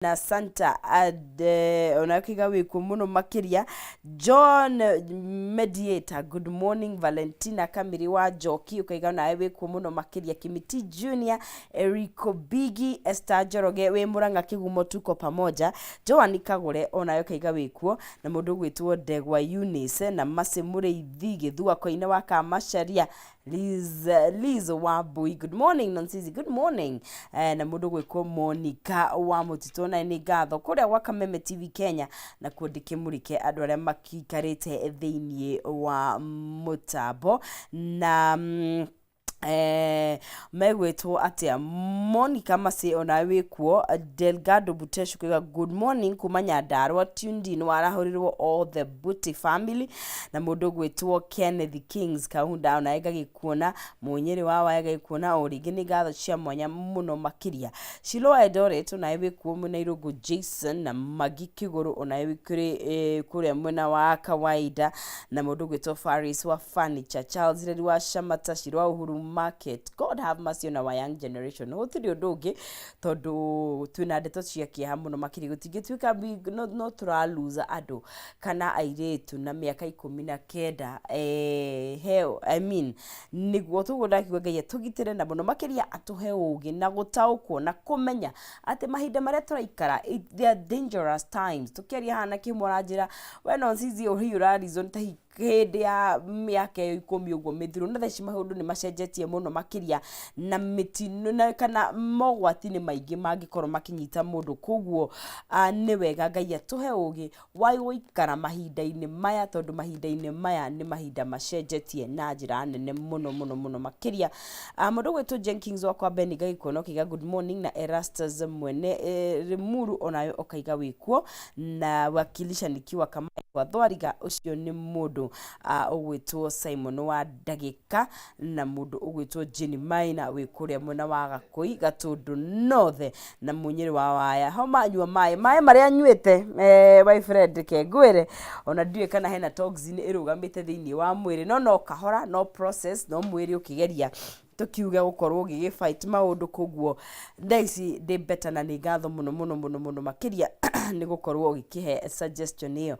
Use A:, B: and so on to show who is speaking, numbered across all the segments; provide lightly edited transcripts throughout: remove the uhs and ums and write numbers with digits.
A: Na Santa ade ona kiga wikuo muno makiria. John Mediator, good morning. Valentina Kamiri wa Njoki, ukaiga nawe wikuo muno makiria. Kimiti Junior, Eriko Bigi, Esther Njoroge wi Murang'a Kigumo, tuko pamoja. Joan Kagure onawe ukaiga wikuo, na mundu gwitwo Ndegwa Eunice na Masi Muriithi Githua Koine wa Kamacharia, Liz, Liz Wambui, good morning. Nonsizi, good morning. Na mundu gwikwo Monica wa Mutito, na nĩ ngatho kũrĩa gwa Kameme TV Kenya na kuo ndĩkĩmũrĩke andũ arĩa makikarĩte thĩiniĩ wa mũtambo na megwĩtwo atĩa. Monica Masi, onawe wĩkuo. Delgado Buteshu kuiga good morning kuma Nyandarua, tuned in, warahũrirwo all the Buti family. Na mũndũ gwĩtwo Kenneth Kings Kaunda, onawe ngagĩkuona. Mũnyĩrĩ wa waya ngagĩkuona o rĩngĩ, nĩ ngatho cia mwanya mũno makĩria. Shilo Eldoret, onawe wĩkuo. Mwena Irũngũ Jason na Magi Kĩgũrũ, onawe wĩkũrĩ kũrĩa mwena wa Kawaida. Na mũndũ gwĩtwo Faris wa Furniture, Charles Reri wa Shamata, Shiro wa Uhuru Market. God have mercy on our young generation. Gũtirĩ ũndũ ũngĩ tondũ twĩna ndeto cia kĩeha mũno makĩria. Gũtingĩtuĩka no tũraluza andũ kana airĩtu na mĩaka 19. Heo, I mean, nĩguo tũguo ndakiuga Ngai atũgitĩre na mũno makĩria atũhe ũgĩ na gũtaũkwo na kũmenya atĩ mahinda marĩa tũraikara, they are dangerous times. Tũkĩaria haha na kĩmwe aranjĩra we no cici hihi ũrarizon ta hĩndĩ ya mĩaka ĩyo 10 ũguo mĩthiru, na thaa ici maũndũ nĩ macenjetie mũno makĩria na mĩtino na kana mogwati nĩ maingĩ mangĩkorwo makĩnyita mũndũ. Koguo nĩ wega Ngai atũhe ũgĩ wa gũikara mahinda-inĩ maya, tondũ mahinda-inĩ maya nĩ mahinda macenjetie na njĩra nene mũno mũno mũno makĩria. Mũndũ gwĩtwo Jenkins wakwa Beni, ngagĩkuona ũkĩiga good morning. Na Erastus mwene Limuru, onawe ũkaiga wĩkuo na wakilisha nikiwa kama kwa thwariga. Ũcio nĩ mũndũ ũgwĩtwo Simon wa ndagĩka na mũndũ ũgwĩtwo Jenny Maina wĩ kũrĩa mwena wa Gakũi Gatũndũ North. Na mũnyĩrĩ wa waya ho manyua maĩ, maĩ marĩa nyuĩte, my friend, ke ngwĩre ona ndiũĩ kana hena toxin ĩrũgamĩte thĩinĩ wa mwĩrĩ, no no kahora, no process, no mwĩrĩ ũkĩgeria tũkiuge gũkorwo ũgĩgĩ fight maũndũ. Koguo thaa ici ndĩ better, na nĩ ngatho mũno mũno mũno mũno makĩria nĩ gũkorwo ũgĩkĩhe suggestion ĩyo.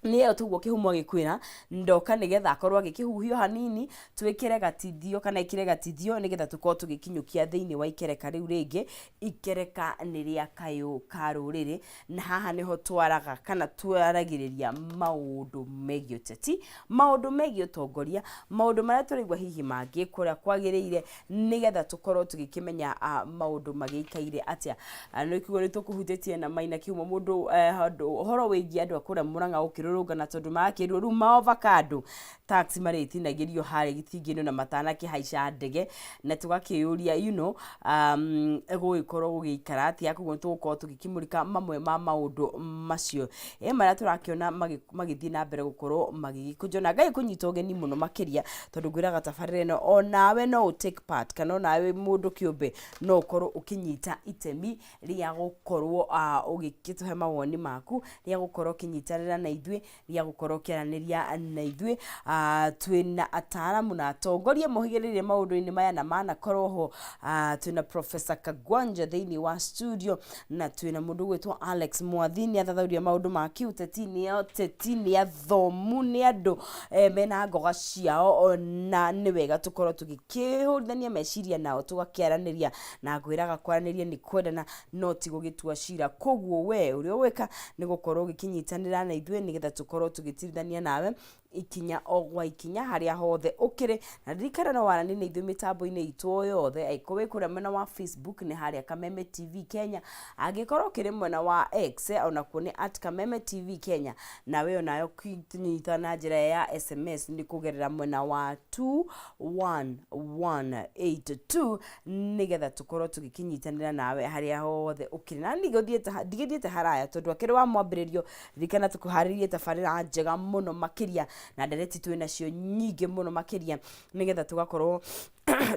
A: Nĩyo tuguo kĩhumo gĩkwĩra ndoka nĩgetha akorwo agĩkĩhuhio hanini, twĩkĩre gatithio kana ĩkĩre gatithio nĩgetha tũkorwo tũgĩkinyũkia thĩinĩ wa ikereka rĩu rĩngĩ. Ikereka nĩ rĩa kayũ ka rũrĩrĩ, na haha nĩho twaraga kana twaragĩrĩria maũndũ megiĩ ũteti, maũndũ megiĩ ũtongoria, maũndũ marĩa tũraigua hihi mangĩkwo ũrĩa kwagĩrĩire nĩgetha tũkorwo tũgĩkĩmenya maũndũ magĩikaire atĩa. Nĩ kiugo nĩ tũkũhutĩtie na Maina Kĩhumo, mũndũ handũ ũhoro wĩgiĩ andũ a kũrĩa Mũrang'a gũkĩrũrũngana tondũ marakĩrwo rĩu ma avocado tax marĩtinagĩrio harĩa gĩtingĩ-inĩ na matanakĩhaica ndege, na tũgakĩyũria gũgĩkorwo gũgĩikara atĩa. Koguo nĩ tũgũkorwo tũgĩkĩmũrĩka mamwe ma maũndũ macio marĩa tũrakĩona magĩthiĩ na mbere gũkorwo magĩgĩkũnjwo. Na Ngai kũnyita ũgeni mũno makĩria, tondũ ngwĩraga tabarĩra ĩno onawe no ũ take part, kana onawe wĩ mũndũ kĩũmbe no ũkorwo ũkĩnyita itemi rĩa gũkorwo ũgĩkĩtũhe mawoni maku, rĩa gũkorwo ũkĩnyitanĩra na ithuĩ, rĩa gũkorwo ũkĩaranĩria na ithuĩ. Twĩna ataaramu na atongoria mohĩgĩrĩire maũndũ-inĩ maya na manakorwo ho. Twĩna Professor Kagwanja thĩinĩ wa studio, na twĩna mũndũ ũgwĩtwo Alex Mwathi, nĩ athathauria maũndũ ma kĩũteti, nĩ ateti, nĩ athomu, nĩ andũ mena ngoga ciao, na nĩ wega tũkorwo tũgĩkĩhũrithania meciria nao, tũgakĩaranĩria. Na ngwĩraga kwaranĩria nĩ kwendana, no ti gũgĩtua cira. Koguo we ũrĩa ũgwĩka nĩ gũkorwo ũgĩkĩnyitanĩra na ithuĩ nĩgetha tũkorwo tũgĩtirithania nawe ikinya o gwa ikinya harĩa hothe ũkĩrĩ. Na ririkana no waranĩrie na ithuĩ mĩtambo-inĩ itũ o yothe. Angĩkorwo wĩ kũrĩa mwena wa Facebook, nĩ harĩa Kameme TV Kenya. Angĩkorwo ũkĩrĩ mwena wa X, onakuo nĩ @KamemeTVKenya. Nawe onawe ũkĩnyita na njĩra ya SMS nĩ kũgerera mwena wa 21182 nĩgetha tũkorwo tũgĩkĩnyitanĩra nawe harĩa hothe ũkĩrĩ. Na ndigĩthiĩte haraya tondũ akĩrĩ wa mwambĩrĩrio, ririkana tũkũharĩrĩrie. tabarĩra njega mũno makĩria na ndereti twĩ nacio nyingĩ mũno makĩria nĩgetha tũgakorwo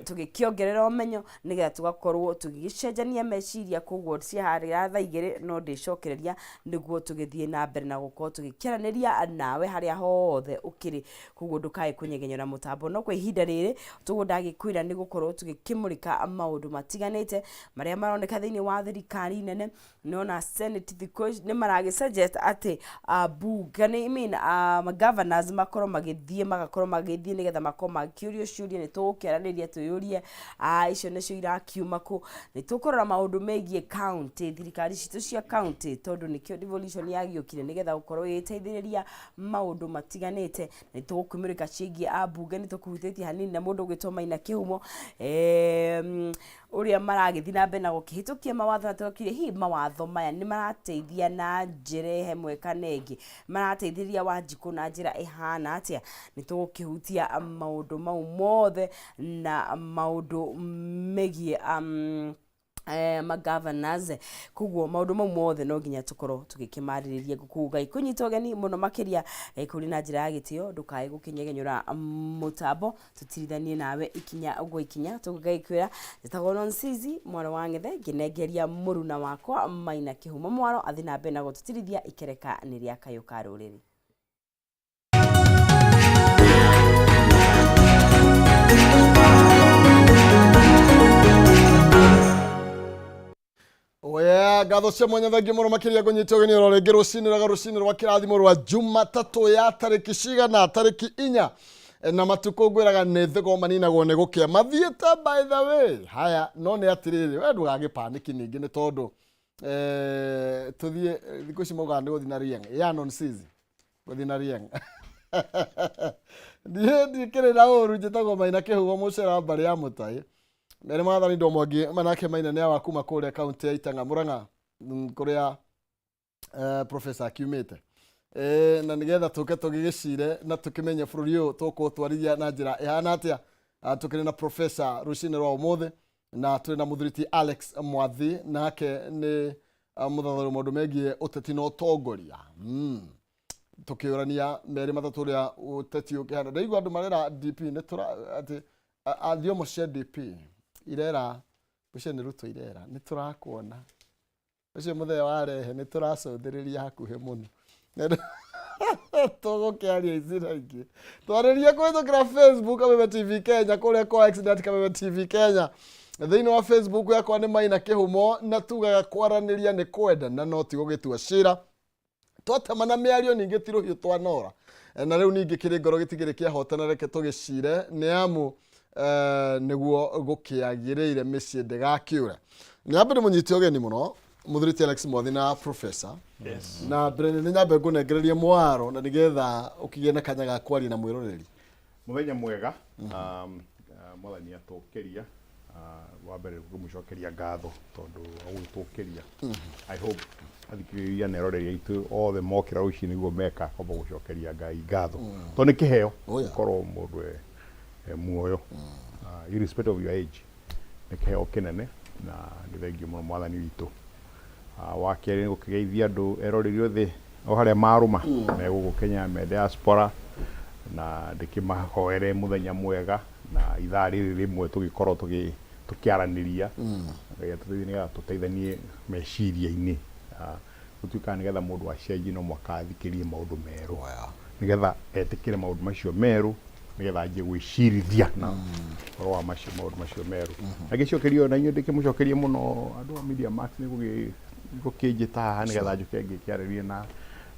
A: tũgĩkĩongerera ũmenyo nĩgetha tũgakorwo tũgĩgĩcenjania meciria. Koguo ciaharĩra thaa 2 no ndĩcokereria nĩguo tũgĩthiĩ na mbere na gũkorwo tũgĩkĩaranĩria nawe harĩa hothe ũkĩrĩ. Koguo ndũkae kũnyegenyora mũtambo. No kwa ihinda rĩrĩ tũguo ndagĩkwĩra nĩ gũkorwo tũgĩkĩmũrĩka maũndũ matiganĩte marĩa maroneka thĩinĩ wa thirikari nene. Nona Senate thikũ ici nĩ maragĩ suggest atĩ ambunge nĩ, I mean, governors makorwo magĩthiĩ, magakorwo magĩthiĩ nĩgetha makorwo makĩũrio ciũria. Nĩ tũgũkĩaranĩria twĩyũrie icio nĩcio irakiuma kũ. Nĩ tũkũrora maũndũ megiĩ county, thirikari citũ cia county, tondũ nĩkĩo devolution yagĩũkire nĩgetha gũkorwo ĩgĩteithĩrĩria maũndũ matiganĩte. Nĩ tũgũkĩmũrĩka ciĩgiĩ ambunge, nĩ tũkũhutĩtie hanini na mũndũ ũgwĩtwo Maina Kĩhumo, ũrĩa maragĩthiĩ na mbere na gũkĩhĩtũkia mawatho, na tũgakĩũria hihi mawatho maya nĩ marateithia na njĩra ĩmwe kana ĩngĩ, marateithĩrĩria Wanjikũ na njĩra ĩhana atĩa? Nĩ tũgũkĩhutia maũndũ mau mothe na maũndũ megiĩ ma governors. Koguo maũndũ mau mothe no nginya tũkorwo tũgĩkĩmarĩrĩria. Ngũkũ Ngai kũnyita ũgeni mũno makĩria kũrĩ na njĩra ya gĩtĩo, ndũkae gũkĩnyegenyũra mũtambo, tũtirithanie nawe ikinya gwa ikinya. Tũgagĩkwĩra njĩtagwo Nonsizi mwana wa Ng'ethe, ngĩnengeria mũruna wakwa Maina Kĩhumo mwaro athiĩ na mbere na gũtũtirithia ikereka nĩ rĩa kayũ ka rũrĩrĩ.
B: Oya, ngatho cia mwanya, thengiũ mũno makĩria ngũnyita ũgeni oro rĩngĩ rũcinĩ rwega, rũcinĩ rwa kĩrathimo rwa Jumatatũ ya tarĩki cigana? Tarĩki 4. Na matukũ ngwĩraga nĩ thĩgo maninagwo nĩ gũkĩa mathiĩte, by the way. Haya, no nĩ atĩrĩrĩ, we ndũgagĩpanĩki ningĩ nĩ tondũ tũthiĩ thikũ ici maugaga nĩ gũthiĩ na rieng ya non season, gũthiĩ na rieng. Niĩ ndikĩrĩ na ũru, njĩtagwo Maina Kĩhugo mũcera mbarĩ ya mũtai merĩ maathani ndo mwangi manake Maina nĩ awa kuma kũrĩa kaunti ya Itang'a Murang'a, kũrĩa professor akiumĩte. Na nĩgetha tũke tũgĩgĩcire na tũkĩmenye bũrũri ũyũ tũkũtwarithia na njĩra ĩhana atĩa. Tũkĩrĩ na professor rũcinĩ rwa ũmũthĩ na tũrĩ na mũthuri ti Alex Mwathi, nake nĩ mũthathaũri maũndũ megiĩ ũteti na ũtongoria. Tũkĩũrania merĩ matatũ ũrĩa ũteti ũkĩhana. Ndaigua andũ marera DP nĩ tũra atĩ thiomo cia DP irera ũcio nĩ Ruto, irera nĩ tũrakuona ũcio mũthee warehe, nĩ tũracũthĩrĩria hakuhĩ mũno. Tũgũkĩaria ici na ingĩ, twarĩrie kũhĩtũkĩra Facebook Kameme TV Kenya, kũrĩa kwa X at Kameme TV Kenya. Thĩinĩ wa Facebook yakwa nĩ Maina Kĩhumo, na tugaga kwaranĩria nĩ kwenda na no ti gũgĩtua cira. Twatema na mĩario ningĩ ti rũhiũ twanora. Na rĩu ningĩ kĩrĩ ngoro gĩtigĩrĩ kĩahotana, reke tũgĩcire nĩ amu nĩguo gũkĩagĩrĩire mĩciĩ ndĩgakĩũre. Nyambe nĩ mũnyite ũgeni mũno mũthuri ti Alex Mwathi na professor. Na mbere nĩ nyambe ngũnengererie mwaro na nĩgetha ũkĩgĩe na kanya ga kwaria na mwĩroreri.
C: Mũthenya mwega. Mwathani atũkĩria. Wa mbere ngũmũcokeria ngatho tondũ wa gũgĩtũkĩria. I hope athikĩrĩria na eroreri aitũ othe mokĩra rũcinĩ nĩguo meka kwamba gũcokeria Ngai ngatho tondũ nĩ kĩheo gũkorwo mũndũ e muoyo, irrespective of your age, nĩ kĩheo kĩnene na nĩ thengiũ mũno Mwathani witũ. Wa kerĩ nĩ gũkĩgeithia andũ eroreri othe o harĩa marũma me gũkũ Kenya, me diaspora, na ndĩkĩmahoere mũthenya mwega na ithaa rĩrĩ rĩmwe tũgĩkorwo tũkĩaranĩria. Ngai atũteithie nĩgetha tũteithanie meciria-inĩ. Gũtuĩkaga nĩgetha mũndũ acenjie no mũhaka athikĩrĩrie maũndũ merũ, nĩgetha etĩkĩre maũndũ macio merũ, nĩgetha anjie gwĩcirithia na ũhoro wa macio maũndũ macio merũ. Na ngĩcokerio na inyuĩ ndĩkĩmũcokerie mũno andũ a Media Max nĩ gũkĩnjĩta haha nĩgetha njũke ngĩkĩarĩrie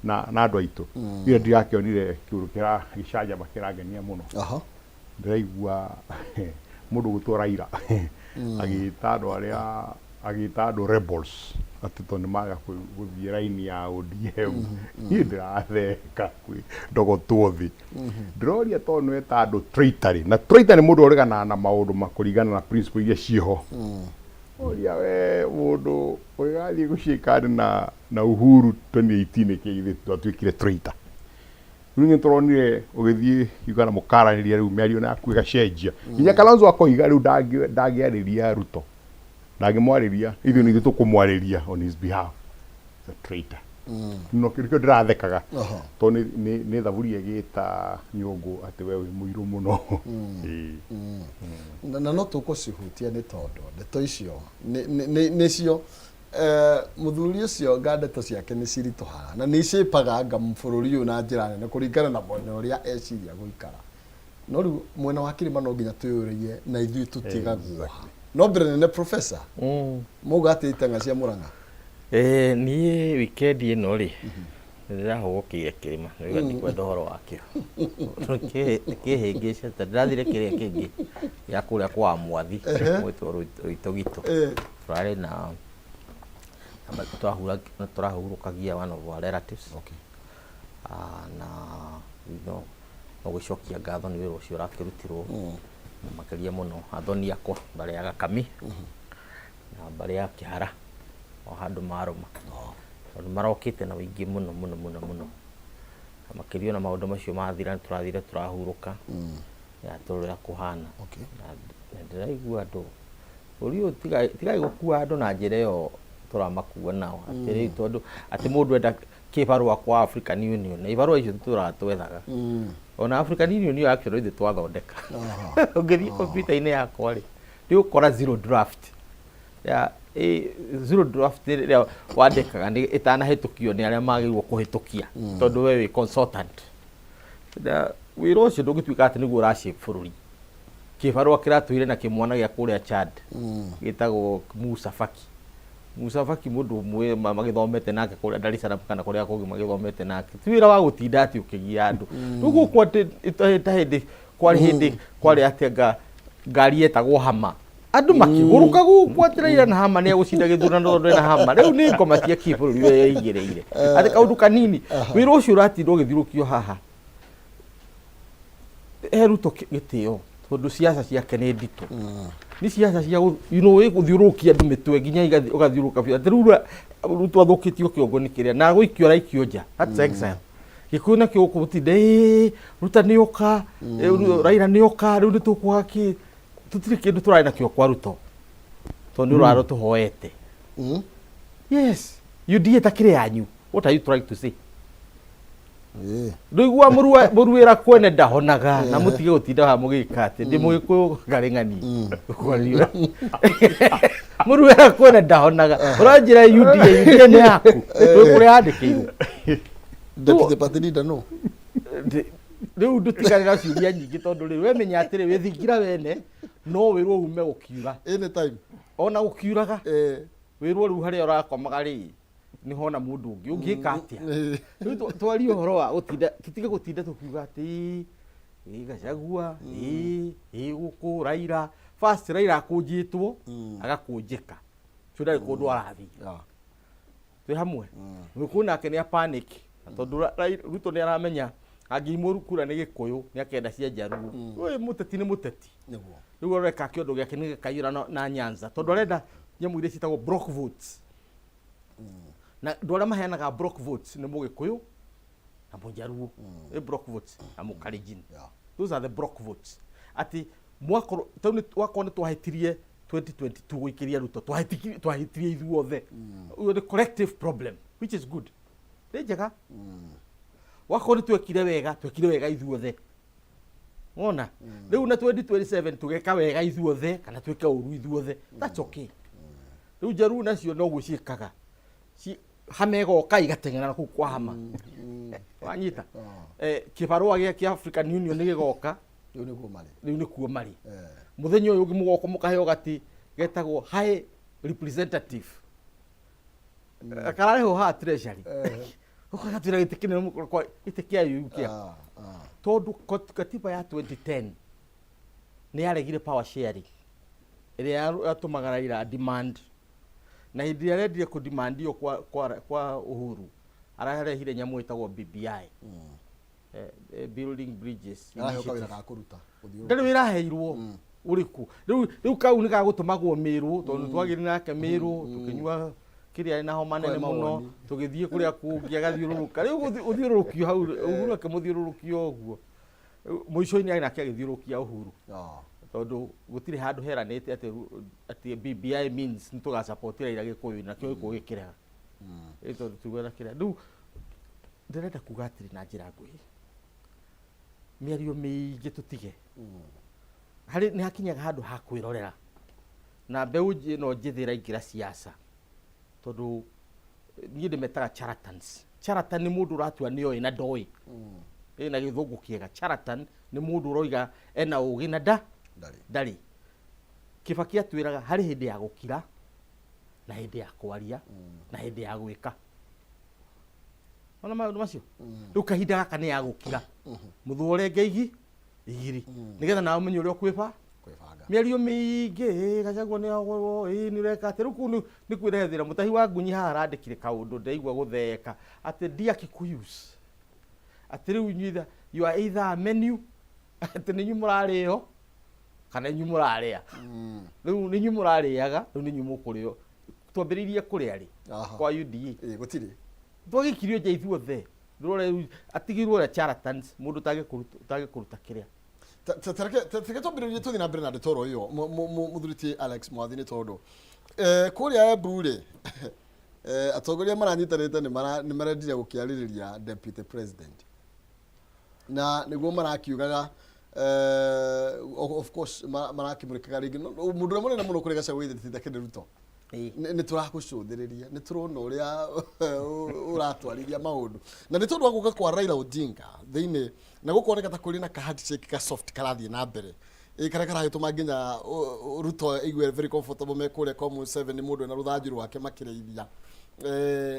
C: na andũ aitũ. Ira ndirakĩonire kĩũndũ kĩra gĩcanjama kĩrangenia mũno. Ndĩraigua mũndũ ũgwĩtwo Raila agĩta andũ arĩa, agĩta andũ rebels atĩ tondũ nĩ maga gũthiĩ raini ya ODM. Niĩ ndĩratheka kwĩ ndogotwo thĩ. Ndĩroria tondũ nĩ weta andũ traitor rĩ, na traitor nĩ mũndũ ũreganaga na maũndũ ma kũringana na principle iria ciĩho. Oria we mũndũ ũgĩgathiĩ gũshake na Uhuru 2018 nĩkĩ githĩ ndwatuĩkire traitor? Rĩu nĩ tũronire ũgĩthiĩ Uganda mũkaranĩria, rĩu mĩario yaku ĩgacenjia. Nginya Kalonzo akoiga rĩu ndangĩarĩria Ruto, ndangĩmwarĩria, ithuĩ nĩ ithuĩ tũkũmwarĩria on his behalf. He's a traitor. No nĩkĩo ndĩrathekaga.
B: Aha.
C: Tondũ nĩ thaburia ĩgĩta nyũngũ atĩ we wĩ mũirũ mũno. Ĩĩ.
B: Na no tũkũcihutia nĩ tondũ ndeto icio nĩcio mũthuri ũcio nga ndeto ciake nĩ ciritũhaga na nĩ icĩpaga anga bũrũri ũyũ na njĩra nene kũringana na mwena ũrĩa eciria gũikara. No rĩu mwena wa kĩrĩma no nginya twĩyũrĩrie na ithuĩ tũtigagwo ha. No mbere nene professor, mauga atĩ iteng'a cia Mũrang'a.
D: Niĩ wikendi ĩno rĩ, nĩ ndĩrahũgũkĩire kĩrĩma, nĩ ndikwenda ũhoro wakĩo. Kĩhĩngĩcĩte, ndĩrathire kĩrĩa kĩngĩ gĩa kũrĩa kwa Mwathi, gwĩtwo Rũitũgitũ. Tũrarĩ na tũrahurũkagia one of our relatives. Na no gũcokia ngatho nĩ wĩra ũcio ũrakĩrutirwo, na makĩria mũno athoni akwa, mbarĩ ya Gakami na mbarĩ ya Kĩhara, o handũ marũma. Tondũ marokĩte na ũingĩ mũno mũno mũno mũno. Na makĩria ona maũndũ macio mathira nĩ tũrathire tũrahurũka, ya tũrĩa kũhana. Na ndĩraigua andũ, bũrũri ũyũ tigai gũkua andũ na njĩra ĩyo tũramakua nao. Atĩ rĩu tondũ atĩ mũndũ enda kĩbarũa kwa African Union, na ibarũa icio tũtũraga twethaga. Ona African Union ĩyo actually ithuĩ twathondeka. Ũngĩthiĩ kompiuta-inĩ yakwa rĩ, nĩ ũgũkora zero draft. Ya, zero draft ĩrĩa wandĩkaga nĩ ĩtanahĩtũkio nĩ arĩa magĩrĩirwo kũhĩtũkia, tondũ we wĩ consultant. Na wĩra ũcio ndũngĩtuĩka atĩ nĩguo ũra shape bũrũri. Kĩbarũa kĩratũire na kĩmwana gĩa kũrĩa Chad, gĩtagwo Musa Faki. Musa Faki mũndũ ũmwe magĩthomete nake kũrĩa Dar es Salaam kana kũrĩa kũngĩ magĩthomete nake. Ti wĩra wa gũtinda atĩ ũkĩgia andũ. Rĩu gũkũ atĩ ta hĩndĩ kwarĩ hĩndĩ kwarĩ atĩ anga ngari yetagwo hama. Andũ makĩgũrũka gũkũ atĩ Raila na hama nĩ egũcinda gĩthurano tondũ ena hama. Rĩu nĩ ngoma cia kĩbũrũri we yeigĩrĩire. Atĩ kaũndũ kanini wĩra ũcio ũratinda ũgĩthiũrũkio haha. He Ruto gĩtĩo tondũ siasa ciake nĩ nditũ. Nĩ siasa cia you know, gũthiũrũrũkia andũ mĩtwe nginya ũgathiũrũrũka biũ. Atĩ rĩu Ruto athũkĩtio kĩongo nĩ kĩrĩa na gũikio araikio nja. That's exile. Gĩkũyũ nakĩo gũkũ gũtinda ĩĩ Ruto nĩ oka, Raila nĩ oka, rĩu nĩ tũkwaga kĩ. Tũtirĩ kĩndũ tũrarĩ nakĩo kwa Ruto tondũ nĩ ũraro tũhoete. Yes, UDA takĩrĩ yanyu. What are you trying to say? Ndũigua mũruĩra kwene ndahonaga na mũtige gũtinda haha mũgĩka atĩ ndĩ mũgĩkũyũ ngarĩ ng'ani. Mũruĩra kwene ndahonaga. Ũranjĩra UDA, UDA nĩ yaku. Ndũĩ kũrĩa yandĩkĩirwo.
B: Deputy party leader no.
D: Rĩu ndũtigane na ciũria nyingĩ tondũ rĩu we menya atĩrĩ wĩ thingira wene no wĩrwo ume gũkiura.
B: Anytime.
D: Ona gũkiuraga. Wĩrwo rĩu harĩa ũrakomaga rĩ nĩ hona mũndũ ũngĩ ũngĩka atĩa. Rĩu twarie ũhoro wa gũtinda tũtige gũtinda tũkiuga atĩ ĩ Gachagua ĩ gũkũ Raila. First Raila akũnjĩtwo agakũnjĩka. Ũcio ndarĩ kũndũ arathiĩ. Twĩ hamwe. Mũgĩkũyũ nake nĩ a panic tondũ Ruto nĩ aramenya angĩimwo kura nĩ Gĩkũyũ nĩ akenda cia Njaruo. Ũyũ mũteti nĩ mũteti. Rĩu areka kĩondo gĩake nĩ gĩkaiyũra na Nyanza tondũ arenda nyamũ iria ciĩtagwo block votes. Na andũ arĩa maheanaga block votes nĩ Mũgĩkũyũ na Mũnjaruo. Nĩ block votes na Mũkalenjin. Those are the block votes. Atĩ mwakorwo tondũ nĩ wakorwo nĩ twahĩtirie 2022 gũikĩria Ruto, twahĩtirie ithuothe. Ũyũ nĩ collective problem which is good. Nĩ njega. Wakorwo nĩ twekire wega, twekire wega ithuothe. Wona? Rĩu na 2027 tũgeka wega ithuothe kana twĩke ũru ithuothe. That's okay. Rĩu Njaruo nacio noguo ciĩkaga. Hama ĩgoka igateng'era kũu kwa hama. Wanyita? Kĩbarũa gĩa kĩa African Union nĩ gĩgoka.
B: Rĩu nĩkuo marĩ.
D: Rĩu nĩkuo marĩ. Mũthenya ũyũ ũngĩ mũgoka mũkaheo gati getagwo high representative. Kararĩhwo haha treasury. Ũgagatwĩra gĩtĩ kĩnene mũno kwa gĩtĩ kĩa EU kĩa. Tondũ katiba ya 2010 nĩ yaregire power sharing ĩrĩa yatũmaga Raila demand. Na hĩndĩ ĩrĩa arendire kũ demand ĩyo kwa Uhuru ararehire nyamũ ĩtagwo BBI. Building Bridges
B: Araheo
D: Initiative.
B: kawĩra ga kũruta, gũthiũrũrũka.
D: Ndarĩ wĩra aheirwo ũrĩkũ. Rĩu kau nĩ gagũtũmagwo Mĩrũ tondũ nĩ twagĩrire nake Mĩrũ tũkĩnyua kĩrĩa na homa nene
B: Kwa
D: mũno
B: mawoni.
D: tũgĩthiĩ kũrĩa kũngĩ agathiũrũrũka. Rĩu gũthiũrũrũkio hau Uhuru akĩmũthiũrũrũkia ũguo. Rĩu mũico-inĩ nake agĩthiũrũrũkia Uhuru. Tondũ gũtirĩ handũ heranĩte atĩ BBI means nĩ tũgasupport Raila Gĩkũyũ-inĩ nakĩo Gĩkũyũ gĩkĩrega. Ĩ tondũ tuga na kĩrĩa rĩu ndĩrenda kuga atĩrĩ na njĩra nguhĩ, mĩario mĩingĩ tũtige. Harĩ nĩ hakinyaga handũ ha kwĩrorera na mbeũ ĩno njĩthĩ ĩraingĩra siasa, tondũ niĩ ndĩmetaga charlatans. Charlatan nĩ mũndũ ũratua nĩ oĩ na ndoĩ. Ĩ na gĩthũngũ kĩega, charlatan nĩ mũndũ ũroiga ena ũgĩ na nda
B: Ndarĩ.
D: Ndarĩ. Kibaki atwĩraga harĩ hĩndĩ ya gũkira na hĩndĩ ya kwaria na hĩndĩ ya gwĩka. Ona maũndũ macio rĩu kahinda gaka nĩ ya gũkira, mũthũre ngeigi igiri nĩgetha nawe ũmenye ũrĩa ũkwĩba
B: Kwĩbanga.
D: Mĩario mĩingĩ, ĩ, Gachagua nĩ agũrwo, ĩ, nĩ ũreka atĩ rĩu kũu nĩ kwĩrehe thĩna. Mũtahi wa ngunyi haha arandĩkire kaũndũ ndaigua gũtheka atĩ, "Dear Kikuyus," atĩ rĩu inyuĩ you are either a menu, atĩ nĩ inyuĩ mũrarĩo kana inyuĩ mũrarĩa. Rĩu nĩ inyuĩ mũrarĩaga, rĩu nĩ inyuĩ mũkũrĩo. Twambĩrĩirie kũrĩa rĩ? Kwa UDA.
B: Ĩ, gũtirĩ.
D: Twagĩkirio nja ithuothe. Ndũrore rĩu atigirwo ũrĩa charlatans, mũndũ ũtangĩkũruta kĩrĩa.
B: Reke twambĩrĩrie tũthiĩ na mbere na ndeto oro ĩyo, mũthuri ti Alex Mwathi, nĩ tondũ kũrĩa Embu rĩ, atongoria maranyitanĩte nĩ marendire gũkĩarĩrĩria deputy president na nĩguo marakiugaga, of course marakĩmũrĩkaga rĩngĩ. Mũndũ ũrĩa mũnene mũno kũrĩ Gachagua githĩ ti Kennedy Ruto? Nĩ tũrakũcũthĩrĩria, nĩ tũrona ũrĩa ũratwarithia maũndũ, na nĩ tondũ wa gũka kwa Raila Odinga thĩinĩ na gũkoneka ta kũrĩ na ka handshake ka soft karathiĩ na mbere, ĩ karĩa karagĩtũma nginya Ruto aigue very comfortable me kũrĩa kwa Museveni, mũndũ ena rũthanju rwake makĩrĩithia.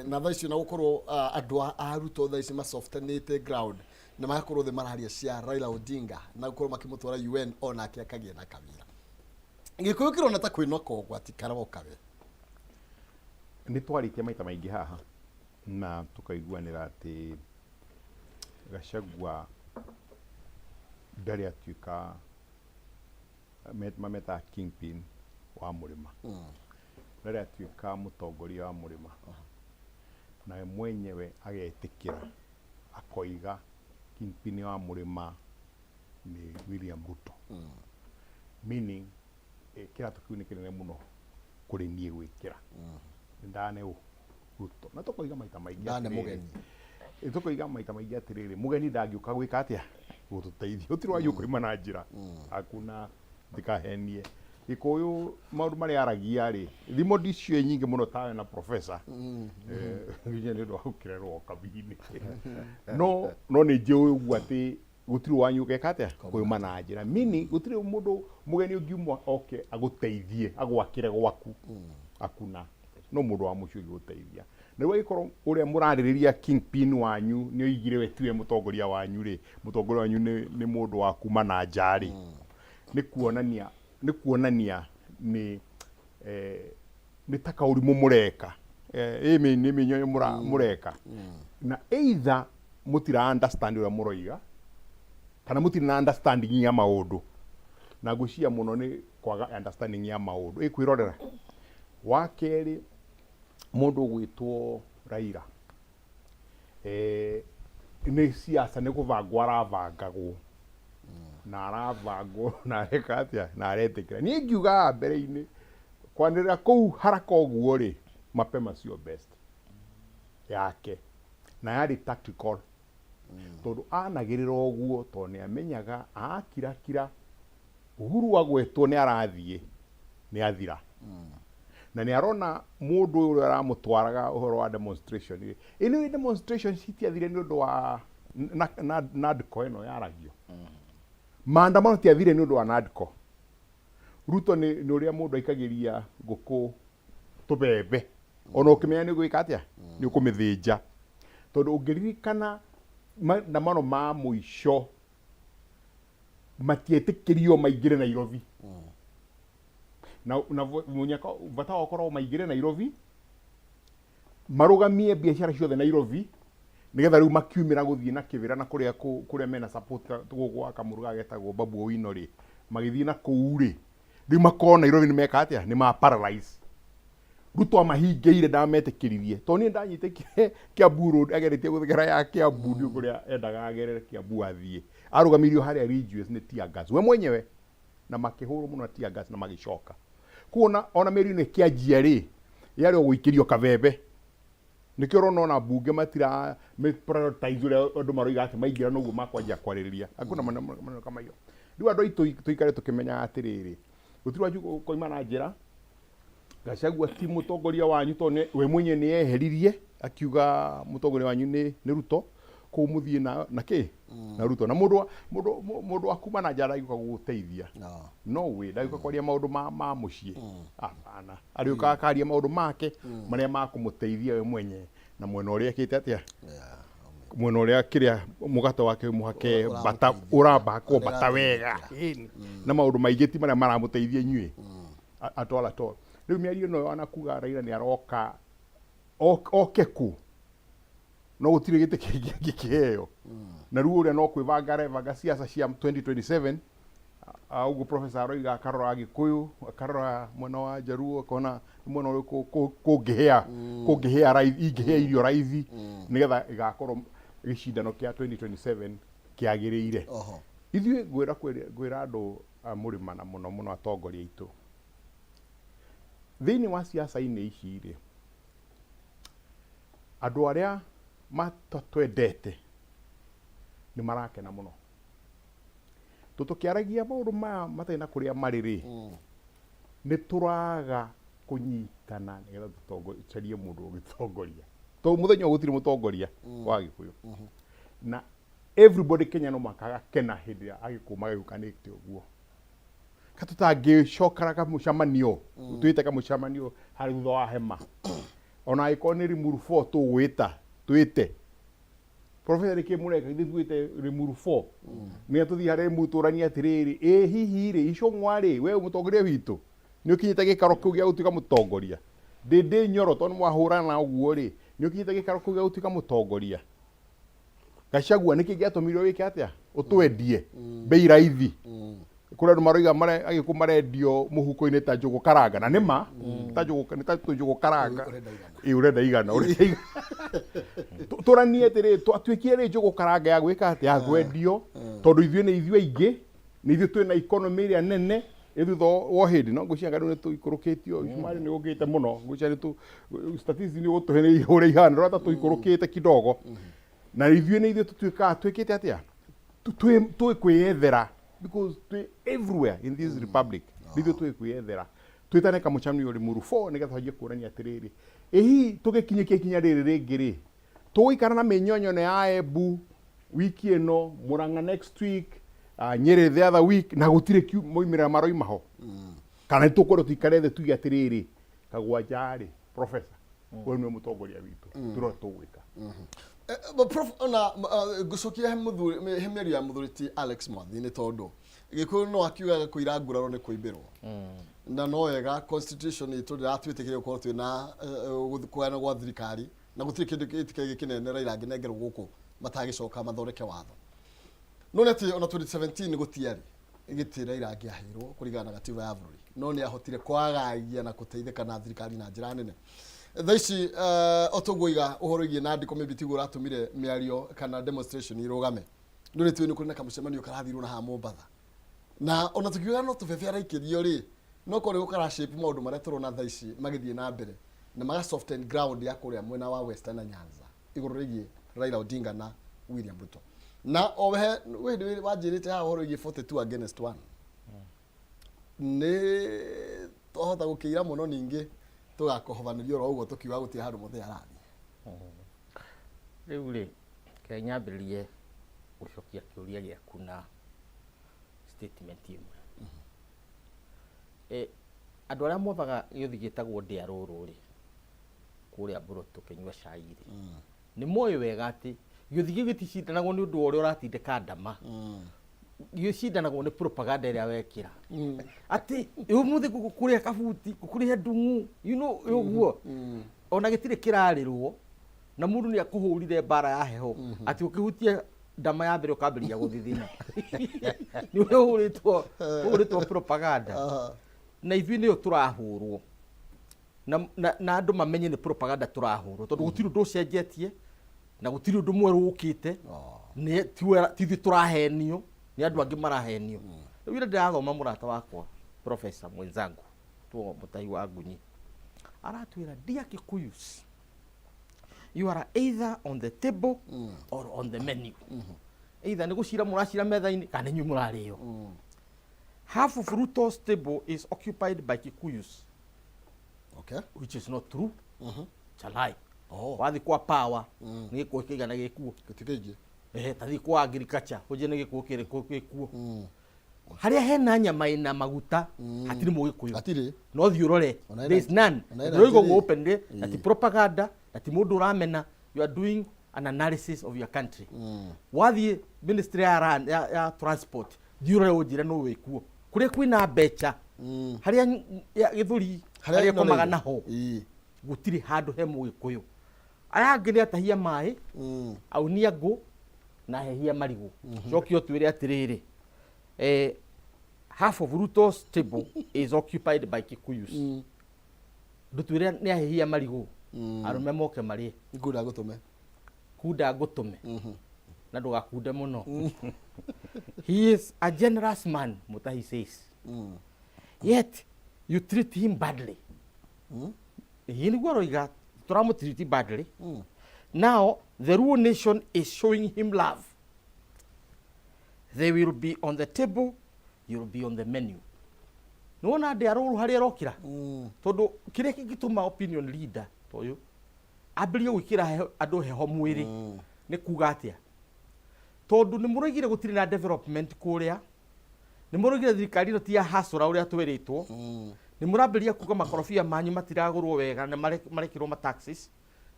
B: Na thaa icio na gũkorwo andũ a Ruto thaa ici masoftenĩte ground na magakorwo thĩ mararia cia Raila Odinga na gũkorwo makĩmũtwara UN onake akagĩa na kawĩra. Gĩkũyũ kĩrona ta kwĩna kogwati karoka we.
C: Nĩ twarĩtie maita maingĩ haha na tũkaiguanĩra atĩ Gachagua ndarĩ atuĩka mametaga kingpin wa mũrĩma, ndarĩ atuĩka mũtongoria wa mũrĩma, nawe mwenyewe agetĩkĩra akoiga kingpin wa mũrĩma nĩ William Ruto, meaning kĩratũ kĩu nĩ kĩnene mũno kũrĩ niĩ gwĩkĩra, nĩ ndane ũ Ruto, na tũkoiga maita maingĩ
B: Ndane
C: atĩrĩrĩ,
B: mũgeni.
C: Tũkoiga maita maingĩ atĩrĩrĩ, mũgeni ndangĩũka gwĩka atĩa, gũtũteithia. Gũtirĩ wanyu ũkoima na njĩra hakuna. Ndikahenie Gĩkũyũ, maũndũ marĩa aragia rĩ, thimo ndiciũĩ nyingĩ mũno tawe na professor. Nginya nĩ ũndũ wa gũkĩrerwo kabi-inĩ, no nĩ njũĩ ũguo atĩ gũtirĩ wanyu ũgeka atĩa, kũima na njĩra, meaning gũtirĩ mũndũ mũgeni ũngiuma oke agũteithie agwakĩre gwaku, hakuna. No mũndũ wa mũciĩ ũngĩgũteithia. Na rĩu angĩkorwo ũrĩa mũrarĩrĩria kingpin wanyu nĩ oigire we tiwe mũtongoria wanyu rĩ, mũtongoria wanyu nĩ mũndũ wa kuma na nja rĩ, nĩ kuonania nĩ ta kaũrimũ mũreka. Ĩ nĩ mĩnyonyo mũreka, na either mũtira understand ũrĩa mũroiga kana mũtirĩ na understanding ya maũndũ, na ngwĩciria mũno nĩ kwaga understanding ya maũndũ. Ĩ kwĩrorera wa kerĩ, mũndũ ũgwĩtwo Raila, nĩ siasa, nĩ kũbangwo arabangagwo na arabangwo na areka atĩa na aretĩkĩra. Niĩ ngiuga haha mbere-inĩ, kwanĩrĩra kũu haraka ũguo rĩ, mapema sio best yake, na yarĩ tactical, tondũ anagĩrĩra ũguo tondũ nĩ amenyaga akirakira Uhuru agwetwo nĩ arathiĩ nĩ athira, na nĩ arona mũndũ ũyũ ũrĩa aramũtwaraga ũhoro wa demonstration rĩ. Anyway, demonstration citiathire nĩ ũndũ wa NADCO ĩno yaragio, maandamano tiathire nĩ ũndũ wa NADCO. Ruto nĩ ũrĩa mũndũ aikagĩria ngũkũ tũbebe ona ũkĩmenya nĩ ũgwĩka atĩa, nĩ ũkũmĩthĩnja, tondũ ũngĩririkana maandamano ma mũico matietĩkĩrio maingĩre Nairobi, na mũnyaka bata wa ũkorwo maingĩre Nairobi marũgamie biacara ciothe Nairobi, nĩgetha rĩu makiumĩra gũthiĩ na kĩbĩra na kũrĩa kũrĩa mena support gũkũ gwa kamũrũ getagwo Babu Owino rĩ, magĩthiĩ na kũu rĩ, rĩu makorwo Nairobi nĩ meka atĩa, nĩ ma paralyze. Ruto amahingĩire, ndametĩkĩririe, tondũ niĩ ndanyitĩkire Kiambu Road ageretie gũthegera ya Kiambu, ndio kũrĩa endaga agerere Kiambu athiĩ, arũgamirio harĩa Ridgeways nĩ tear gas we mwenyewe, na makĩhũrwo mũno na tear gas na magĩcoka kuona ona mĩario ĩno ĩkĩanjia rĩ, yarĩ o gũikĩrio kabebe. Nĩkĩo ũrona ona mbunge matira prioritize ũrĩa andũ maroiga atĩ maingĩra noguo makwanjia kwarĩrĩria. Hakuna maneno kama hiyo. Rĩu andũ aitũ tũikare tũkĩmenyaga atĩrĩrĩ, gũtirĩ wanjikũ ũkoima na njĩra. Gachagua ti mũtongoria wanyu tondũ we mwenyewe nĩ eheririe akiuga mũtongoria wanyu nĩ Ruto, kũu mũthiĩ na kĩ na Ruto. Na mũndũ wa kuma na nja ndangĩũka gũgũteithia.
B: No.
C: No way, ndangĩũka kwaria maũndũ ma mũciĩ. Hapana. Arĩũkaga akaria maũndũ make marĩa makũmũteithia we mwenyewe na mwena ũrĩa ekĩte atĩa, mwena ũrĩa kĩrĩa mũgate wake mũhake bata ũrambakwo bata wega. Ĩni. Na maũndũ maingĩ ti marĩa maramũteithia inyuĩ. At all, at all. Rĩu mĩario ĩno ona kuga Raila nĩ aroka oke kũ, no gũtirĩ gĩtĩ kĩngĩ angĩkĩheo. Na rĩu ũrĩa no kwĩbanga arebanga siasa cia 2027, ũguo professor aroiga, akarora Gĩkũyũ, akarora mwena wa Jaluo, akona nĩ mwena ũrĩkũ kũngĩhĩa raithi, ingĩhĩa irio raithi, nĩgetha ĩgakorwo gĩcindano kĩa 2027 kĩagĩrĩire. Ithuĩ ngwĩra andũ a mũrĩma na mũno mũno atongoria aitũ thĩinĩ wa siasa-inĩ ici rĩ, andũ arĩa matatwendete nĩ marakena mũno. Tũkĩaragia maũndũ maya matarĩ na kũrĩa marĩ rĩ, nĩ tũraga kũnyitana nĩgetha tũcarie mũndũ ũngĩtongoria, tondũ mũthenya ũyũ gũtirĩ mũtongoria wa Gĩkũyũ. Na everybody Kenya no mũhaka agakena hĩndĩ ĩrĩa Agĩkũyũ magayũkanĩte ũguo. Ka tũtangĩcokera kamũcemanio, twĩte kamũcemanio harĩ thutha wa hema, ona angĩkorwo nĩ Limuru 4 tũgwĩta, twĩte Professor nĩkĩ mũreka ithuĩ twĩte Limuru 4, nĩgetha tũthiĩ harĩa Limuru tũranie atĩrĩrĩ, ĩ hihi rĩ Icũng'wa rĩ, we mũtongoria witũ nĩ ũkinyĩte gĩikaro kĩu gĩa gũtuĩka mũtongoria? Ndĩndĩ Nyoro, tondũ nĩ mwahũrana ũguo rĩ, nĩ ũkinyĩte gĩikaro kĩu gĩa gũtuĩka mũtongoria? Gachagua nĩkĩ gĩatũmire wĩke atĩa, ũtwendie bei raithi? Kũrĩ andũ maroiga Agĩkũyũ marendio mũhuko-inĩ ta njũgũ karanga, na nĩ ma ta njũgũ, nĩ ta njũgũ karanga.
B: Ũrenda igana.
C: Ĩ, ũrenda igana, ũrenda igana. Tũranie atĩrĩ, twatuĩkire rĩ njũgũ karanga ya gwĩka atĩa, ya kwendio, tondũ ithuĩ nĩ ithuĩ aingĩ, nĩ ithuĩ twĩna economy ĩrĩa nene ĩ thutha wa hĩndĩ. No ngwĩciria rĩu nĩ tũikũrũkĩtio, icumarĩ nĩ ũkĩte mũno, ngwĩciria nĩ tũ statistics nĩ ũgũtũhe nĩ ũrĩa ihana, ndĩrona ta tũikũrũkĩte kidogo. Na ithuĩ nĩ ithuĩ tũtuĩkaga twĩkĩte atĩa, twĩ kwĩyethera, because twĩ everywhere in this republic. Nĩ ithuĩ twĩ kwĩyethera, twĩtane kamũcemanio Limuru 4 nĩgetha twanjie kũrania atĩrĩrĩ, ĩ hihi tũgĩkinyĩkia ikinya rĩrĩ rĩngĩ rĩ, tũgũikara na mĩnyonyo ĩno ya Embu wiki ĩno, Murang'a next week, Nyeri the other week, na gũtirĩ moimĩrĩra maroima ho? Kana nĩ tũkwenda tũikare thĩ tuge atĩrĩrĩ, Kagwanja rĩ, professor, we nĩwe mũtongoria witũ, tũrore tũgwĩka.
B: But prof, ona ngũcokia he mũthuri, he mĩario ya mũthuri ti Alex Mwathi, nĩ tondũ Gĩkũyũ no akiugaga kũira nguraro nĩ kũimbĩrwo, na no wega constitution itũ ndĩratwĩtĩkĩria gũkorwo twĩna kũgayana gwa thirikari, na gũtirĩ kĩndũ gĩtikĩrĩ kĩnene Raila angĩnengerwo gũkũ matagĩcoka mathondeke watho. No nĩ atĩ ona 2017 gũtiarĩ gĩtĩ Raila angĩaheirwo kũringana na gatiba ya bũrũri, no nĩ ahotire kwagagia na kũteithĩka na thirikari na njĩra nene. Thaa ici o toguo iga ũhoro wĩgiĩ Nandi ko maybe tiguo ũratũmire mĩario kana demonstration irũgame. No nĩ tũĩ nĩ kũrĩ na kamũcemanio karathirwo na haha Mombatha, na ona tũkiuga no tũbebe araikĩrio rĩ, no korwo nĩ gũkara shape maũndũ marĩa tũrona thaa ici magĩthiĩ na mbere na maga soften ground ya kũrĩa mwena wa Western na Nyanza igũrũ rĩgiĩ Raila Odinga na William Ruto. Na o he wĩ hĩndĩ wanjĩrĩte haha ũhoro wĩgiĩ 42 against 1, nĩ twahota gũkĩira mũno, ningĩ tũgakohobanĩrio oro ũguo tũkiuga gũtirĩ handũ mũthee arathiĩ.
D: Rĩu rĩ, reke nyambĩrĩrie gũcokia kĩũria gĩaku na statement ĩmwe. Andũ arĩa mothaga gĩũthi gĩtagwo ndĩa rũrũ rĩ, kũrĩa Mburũtũ kĩnyua cai rĩ, nĩ moĩ wega atĩ gĩũthi gĩu gĩticindanagwo nĩ ũndũ wa ũrĩa ũratindĩka ndama. Gĩcindanagwo nĩ propaganda ĩrĩa wekĩra. Atĩ ũmũthĩ ngũkũrĩha kabuti, ngũkũrĩha ndung'u, you know, ũguo. Ona gĩtirĩ kĩrarĩrwo, na mũndũ nĩ akũhũrire mbara ya heho, atĩ ũkĩhutia ndama ya mbere ũkambĩrĩria gũthithina. Nĩ ũrĩa ũhũrĩtwo propaganda. Na ithuĩ nĩyo tũrahũrwo. Na andũ mamenye nĩ propaganda tũrahũrwo, tondũ gũtirĩ ũndũ ũcenjetie, na gũtirĩ ũndũ mwerũ ũkĩte. Nĩ ti ithuĩ tũrahenio, nĩ andũ angĩ marahenio. Rĩu ira ndĩrathoma mũrata wakwa, professor mwenzangu, tuo Mũtahi wa Ngunyi, aratwĩra, "Dear Kikuyus, You are either on the table or on the menu. Either nĩ gũcira mũracira metha-inĩ kana nĩ inyuĩ mũrarĩo. Half of Ruto's table is occupied by Kikuyus, which is not true. It's a lie.
B: Oh.
D: Wathiĩ kwa power nĩ gĩkuũ kĩigana gĩkuo.
B: Gĩtikĩingĩ.
D: Ehe, tathiĩ kwa agriculture ũnjĩre nĩ gĩkuũ kĩrĩkũ gĩkuo. Harĩa hena nyama ĩna maguta hatirĩ mũgĩkũyũ.
B: Hatirĩ.
D: No thiĩ ũrore.
B: Ona ĩna-
D: There is none.
B: ona ĩna
D: Ndĩroiga ũguo
B: njĩrĩ.
D: openly na ti propaganda na ti mũndũ ũramena. You are doing an analysis of your country. Wathiĩ ministry ya, ya transport thiĩ ũrore ũnjĩre nũ wĩkuo. Kũrĩa kwĩna mbeca harĩa gĩthũri harĩa ĩkomaga naho gũtirĩ handũ he mũgĩkũyũ. Aya angĩ nĩ atahia maĩ, aunia ngũ na ahehia marigũ. Cokia ũtwĩre atĩrĩrĩ, half of Ruto's table is occupied by Kikuyus. Ndũtwĩre nĩ ahehia marigũ, arũme moke marĩe.
B: Ngunda ngũtũme.
D: Kunda ngũtũme na ndũgakunde mũno. He is a generous man, Mutahi says. Yet you treat him badly. Ĩĩ nĩguo aroiga tũramũtiriti badly. Now the Luo nation is showing him love. They will be on the table, you will be on the menu. Nĩwona ndĩ arũrũ harĩa ĩrokĩra? Tondũ kĩrĩa kĩngĩtũma opinion leader ta ũyũ ambĩrĩrie gwĩkĩra andũ heho mwĩrĩ nĩ kuga atĩa? Tondũ nĩ mũroigire gũtirĩ na development kũrĩa, nĩ mũroigire thirikari ĩno ti ya hasũra ũrĩa twĩrĩtwo, nĩ mũrambĩrĩria kuga makorobia manyu matiragũrwo wega na marekĩrwo ma taxes,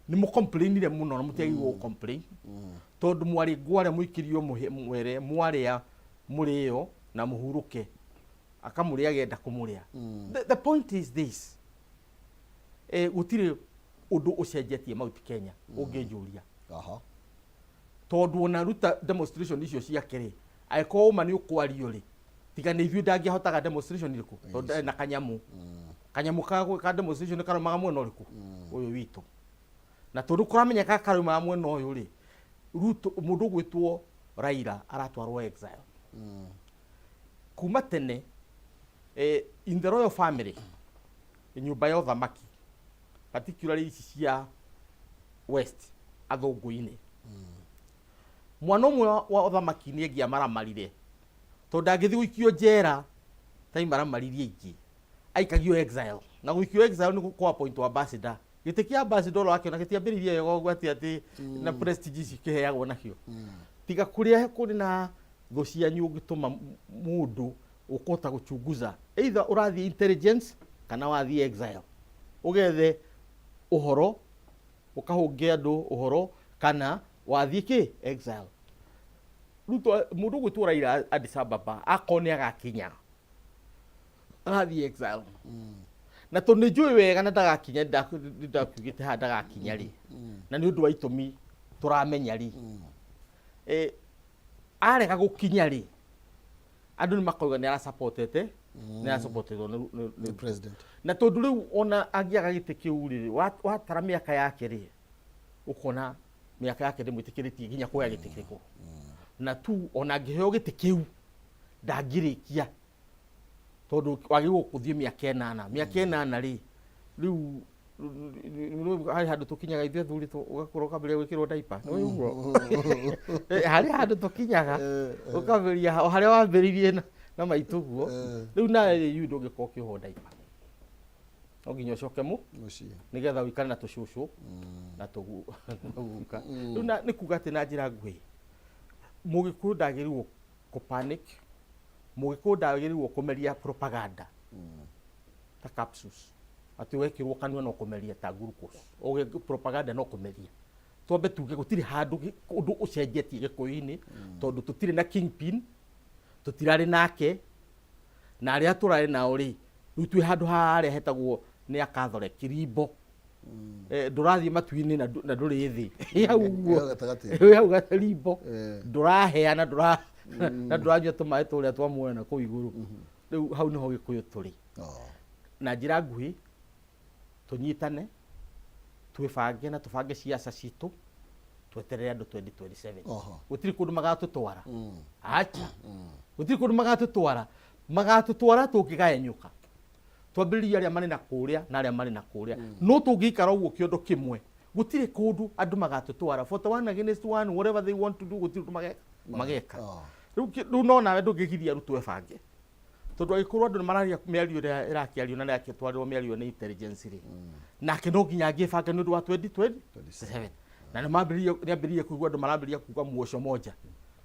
D: nĩ mũcomplainire mũno na mũtiagĩrĩirwo gũ complain tondũ mwarĩ ngware mũikĩrio mwere mwarĩa mũrĩo na mũhurũke akamũrĩa agenda kũmũrĩa. The point is this, gũtirĩ ũndũ ũcenjetie Mount Kenya ũngĩnjũria. Tondũ ona ruta demonstration icio ciake rĩ, angĩkorwo ũma nĩ ũkwario rĩ, tiga nĩ ithuĩ ndangĩahotaga demonstration ĩrĩkũ, tondũ ndarĩ na kanyamũ. Kanyamũ ka demonstration karaumaga mwena ũrĩkũ? Ũyũ witũ. Na tondũ kũramenyeka karaumaga mwena ũyũ rĩ, Ruto, mũndũ ũgwĩtwo Raila aratwarwo exile. Kuma tene, in the royal family, nyũmba ya ũthamaki, particularly ici cia West, athũngũ-inĩ. Mwana ũmwe wa ũthamaki nĩ angĩamaramarire, tondũ ndangĩthiĩ gũikio njera ta imaramaririe ingĩ, aikagio exile. Na gũikio exile nĩ gũ appoint ambassador. Gĩtĩ kĩa ambassador ũrakĩona gĩtiambĩrĩirie wega ũguo atĩ atĩ na prestige ici kĩheagwo nakĩo. Tiga kũrĩa kũrĩ na thũ cianyu ũngĩtũma mũndũ ũkũhota gũchunguza, either ũrathiĩ intelligence kana wathiĩ exile, ũgethe ũhoro ũkahũnge andũ ũhoro kana wathiĩ kĩ exile. Ruto mũndũ ũgwĩtwo Raila Addis Ababa akorwo nĩ agakinya arathiĩ exile, na tondũ nĩ njũĩ wega na ndagakinya, ndakiugĩte haha ndagakinya rĩ, na nĩ ũndũ wa itũmi tũramenya rĩ, arega gũkinya rĩ, andũ nĩ makauga nĩ arasupportete, nĩ arasupportetwo nĩ
B: president.
D: Na tondũ rĩu ona angĩaga gĩtĩ kĩu rĩ, watara mĩaka yake rĩ, ũkona mĩaka yake ndĩmwĩtĩkĩrĩtie nginya kuoya gĩtĩ kĩrĩkũ. Na tu ona angĩheo gĩtĩ kĩu ndangĩrĩkia, tondũ wagĩrĩirwo gũthiĩ mĩaka 8. Mĩaka 8 rĩ, rĩu harĩ handũ tũkinyaga ithuĩ athuri ũgakorwo ũkambĩrĩria gwĩkĩrwo diaper. Nĩ ũguo? Harĩ handũ tũkinyaga ũkambĩrĩria o harĩa wambĩrĩirie na maitũ ũguo. Rĩu nawe rĩ, ndũngĩkorwo ũkĩohwo diaper, no nginya ũcoke
B: mũciĩ
D: nĩgetha ũikare na tũcũcũ na tũguka. Rĩu nĩ kuga atĩ na njĩra nguhĩ, mũgĩkũyũ ndagĩrĩirwo kũ panic, mũgĩkũyũ ndagĩrĩirwo kũmeria propaganda ta capsules, atĩ wekĩrwo kanua no kũmeria ta glucose, propaganda no kũmeria. Twambe tuge gũtirĩ handũ ũndũ ũcenjetie gĩkũyũ-inĩ, tondũ tũtirĩ na kingpin, tũtirarĩ nake, na arĩa tũrarĩ nao rĩ, rĩu twĩ handũ harĩa hetagwo nĩ a Catholic limbo. Ndũrathiĩ matu-inĩ na ndũrĩ thĩ. Wĩ hau ũguo.
B: Wĩ gatagatĩ.
D: Wĩ hau limbo. Ndũraheana, na ndũranyua tũmaĩ tũrĩa twa muoyo na kũu igũrũ. Rĩu hau nĩho gĩkũyũ tũrĩ. Na njĩra nguhĩ, tũnyitane, twĩbange na tũbange ciaca citũ, tweterere andũ 2027. Gũtirĩ kũndũ magatũtwara. Acha. Gũtirĩ kũndũ magatũtwara. Magatũtwara tũngĩgaenyũka. Twambĩrĩrie arĩa marĩ na kũrĩa na arĩa marĩ na kũrĩa. No tũngĩikara ũguo kĩondo kĩmwe,
E: Gũtirĩ kũndũ andũ magatũtwara. 41 against 1, whatever they want to do, gũtirĩ ũndũ mageka. Rĩu rĩu no nawe ndũngĩgiria arutwo ebange. Tondũ angĩkorwo andũ nĩ mararia mĩario ĩrĩa ĩrakĩario na nĩrakĩtwarĩrwo mĩario nĩ intelligence rĩ, nake no nginya angĩbanga nĩ ũndũ wa 2027. Na nĩ mambĩrĩirie, nĩ ambĩrĩirie kũigua andũ marambĩrĩria kuga muoco moja.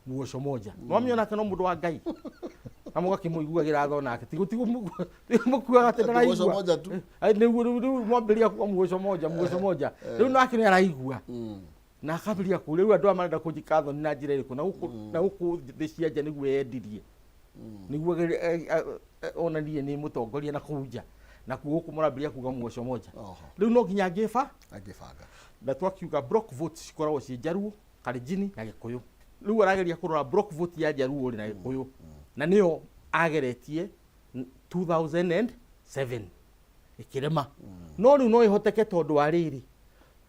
E: Muoco moja. Nĩ wamenya nake no mũndũ wa Ngai. Na mũgakĩmũiguagĩra tha onake. Ti mũkuaga atĩ
B: Ati muoco
E: ndaraigua.
B: moja tu.
E: Ai, nĩguo rĩu mwambĩrĩria kuga muoco moja, muoco moja. Rĩu nake nĩ araigua. Na akambĩrĩria kũ rĩu andũ aya marenda kũnjĩka thoni na njĩra ĩrĩkũ? Na gũkũ na gũkũ thĩ cia nja nĩguo yendirie. Nĩguo onanie nĩ mũtongoria na kũu nja. Nakuo gũkũ mũrambĩrĩria kuga muoco moja. Rĩu no nginya angĩba
B: Angĩbanga.
E: Na twakiuga block votes cikoragwo ciĩ Njaruo, Kalenjin na Gĩkũyũ. Rĩu arageria kũrora block vote ya Njaruo rĩ na Gĩkũyũ. Na nĩyo ageretie 2007 ĩkĩrema. No rĩu no ĩhoteke tondũ wa rĩrĩ,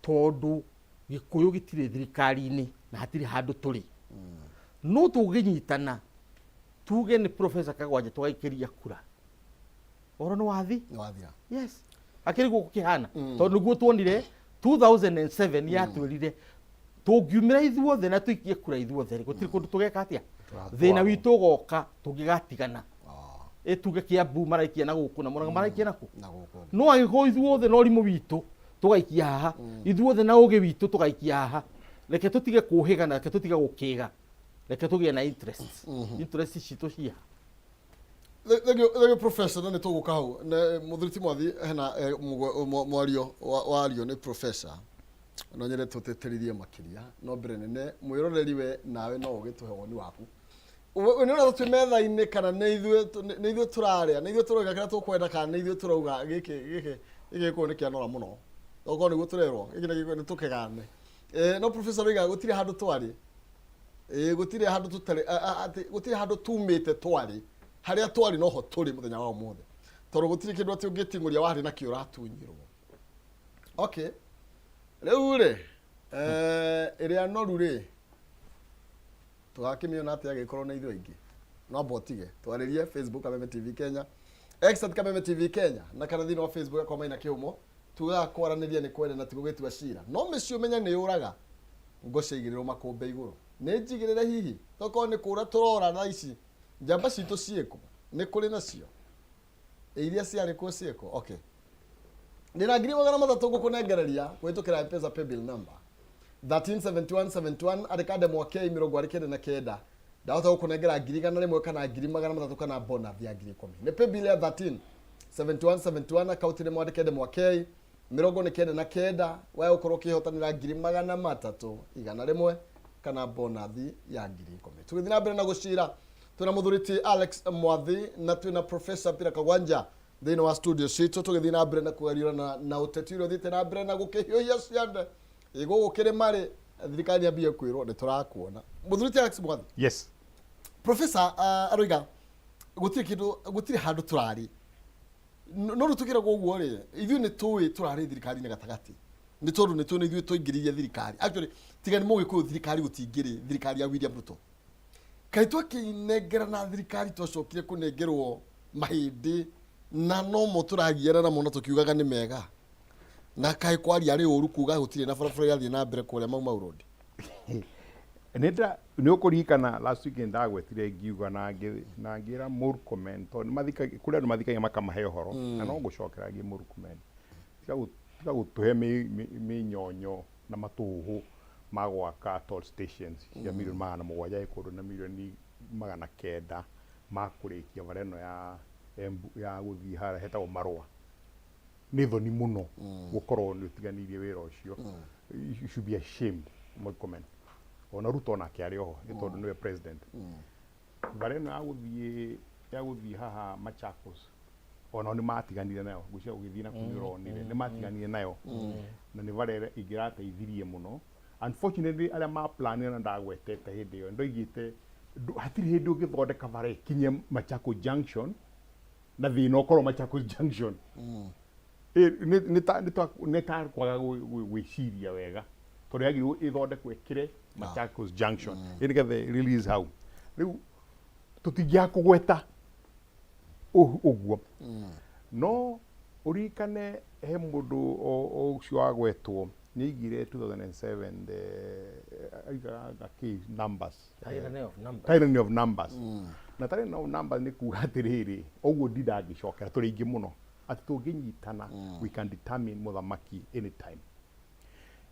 E: tondũ Gĩkũyũ gĩtirĩ thirikari-inĩ na hatirĩ handũ tũrĩ. No tũngĩnyitana tuge nĩ Professor Kagwanja tũgaikĩria kura, ũhoro nĩ wathi?
B: Nĩ wathira.
E: Yes. Akĩrĩ guo gũkĩhana. Tondũ nĩguo tuonire 2007 yatwĩrire tũngiumĩra ithuothe na tũikie kura ithuothe rĩ, gũtirĩ kũndũ tũgeka atĩa? Thĩna witũ ũgoka tũngĩgatigana. Ĩ tuge Kiambu maraikia na gũkũ na Murang'a maraikia na kũ?
B: Na gũkũ.
E: No angĩkorwo ithuothe na ũrimũ witũ tũgaikia haha, ithuothe na ũgĩ witũ tũgaikia haha, reke tũtige kũhĩga na reke tũtige gũkĩga, reke tũgĩe na interest. Interest citũ ciĩ ha?
B: Thengiũ, thengiũ professor, na nĩ tũgũka hau. Mũthuri ti Mwathi, hena mwario wario nĩ professor. No nyende tũtĩtĩrithie makĩria. No mbere nene, mwĩroreri we nawe no ũgĩtũhe woni waku. We nĩ ũrona twĩ metha-inĩ kana nĩ ithuĩ nĩ ithuĩ tũrarĩa, nĩ ithuĩ tũroiga kĩrĩa tũkwenda kana nĩ ithuĩ tũrauga gĩkĩ gĩkĩ gĩkĩ gĩkũyũ nĩ kĩanora mũno. Okorwo nĩguo tũrerwo, gĩkĩ nĩ gĩkũyũ nĩ tũkĩgane. No professor oiga gũtirĩ handũ twarĩ. Ĩĩ gũtirĩ handũ tũtarĩ, atĩ gũtirĩ handũ tumĩte twarĩ. Harĩa twarĩ noho tũrĩ mũthenya wa ũmũthĩ. Tondũ gũtirĩ kĩndũ atĩ ũngĩting'ũria warĩ nakĩo ũratunyirwo. Okay. Rĩu rĩ, ĩrĩa noru rĩ, tũgakĩmĩona atĩa agĩkorwo nĩ ithuĩ aingĩ? No amba ũtige. Twarĩrie Facebook Kameme TV Kenya, X at Kameme TV Kenya, na kana thĩinĩ wa Facebook yakwa Maina Kĩhumo. Tugaga kwaranĩria nĩ kwenda na ti gũgĩtua cira. No mĩciĩ ũmenye nĩ yũraga. Ngo ciaigĩrĩrwo makũmbĩ igũrũ. Nĩ njigĩrĩre hihi? Tokorwo nĩ kũra tũrora thaa ici. Njamba citũ ciĩkũ? Nĩ kũrĩ nacio? Iria ciarĩ kuo ciĩkũ? Okay. Ndĩna 300,000 ngũkũnengereria kũhĩtũkĩra M-Pesa paybill number 137171 andĩka ndemwa K 49. Ndahota gũkũnengera 100,000 kana 300,000 kana bonus ya 10,000. Nĩ paybill ya 137171 akaunti nĩ mwandĩke ndemwa K 99, wae ũkorwo ũkĩhotanĩra 300,000, 100 kana bonathi ya 10,000. Tũgĩthiĩ na mbere na gũcira twĩna mũthuri ti Alex Mwathi na twĩna Professor Peter Kagwanja thĩinĩ wa studio citũ, tũgĩthiĩ na mbere na kũgariũrana na ũteti ũrĩa ũthiĩte na mbere na gũkĩhiũhia ciande gũkũ kĩrĩma-rĩ, thirikari yambie kwĩrwo nĩ tũrakuona. Mũthuri ti Alex Mwathi.
C: Yes.
B: Professor aroiga gũtirĩ kĩndũ, gũtirĩ handũ tũrarĩ. No rĩu tũkĩragwo ũguo rĩ, ithuĩ nĩ tũĩ tũrarĩ thirikari-inĩ gatagatĩ. Nĩ tondũ nĩ tũĩ nĩ ithuĩ twaingĩrire thirikari. Actually, tiga nĩ mũgĩkũyũ thirikari gũtingĩrĩ thirikari ya William Ruto. Kaĩ twakĩnengerana thirikari twacokire kũnengerwo mahĩndĩ na nomo tũragiana namo na tũkiugaga nĩ mega. Na kaĩ kwaria arĩ ũru kuga gũtirĩ na barabara irathiĩ na mbere kũrĩa Mau Mau Road.
C: Nĩ nĩ ũkũririkana last week ndagwetire ngiuga na na ngĩra Murkomen tondũ nĩ kũrĩ andũ mathikagia makamahe ũhoro na no ngũcokera ngĩ Murkomen tiga gũtũhe mĩnyonyo na matũhũhũ ma gwaka toll stations cia 700,000,000 ĩ kũndũ na 900,000,000 ma kũrĩkia bara ĩno ya Embu ya gũthiĩ harĩa hetagwo Marũa. Nĩ thoni mũno gũkorwo nĩ ũtiganĩirie wĩra ũcio. You should be ashamed, Murkomen. Ona Ruto onake arĩ oho nĩ tondũ nĩwe president. Bara ĩno ya gũthiĩ haha Machakos onao nĩ matiganire nayo, ngwĩciria ũgĩthiĩ na kũu nĩ ũronire, nĩ matiganire nayo na nĩ bara ĩrĩa ĩngĩrateithirie mũno. Unfortunately arĩa ma plan na ndagwetete hĩndĩ ĩyo ndoigĩte hatirĩ hĩndĩ ũngĩthondeka bara ĩkinye Machakos Junction na thĩna ũkorwo Machakos Junction. Nĩ ta kwaga gwĩciria wega tondũ yagĩrĩirwo ĩthondekwo ĩkĩre Machakos Junction ĩ nĩgetha release hau. Rĩu tũtingĩaga kũgweta ũguo no ũririkane he mũndũ ũcio wagwetwo Nĩ aigire 2007 the aigaga kĩ numbers.
D: Tyranny of numbers.
C: Tyranny of numbers. Na tyranny of numbers nĩ kuga atĩrĩrĩ, ũguo ndinda ngĩcokera tũrĩ aingĩ mũno atĩ tũngĩnyitana we can determine mũthamaki anytime.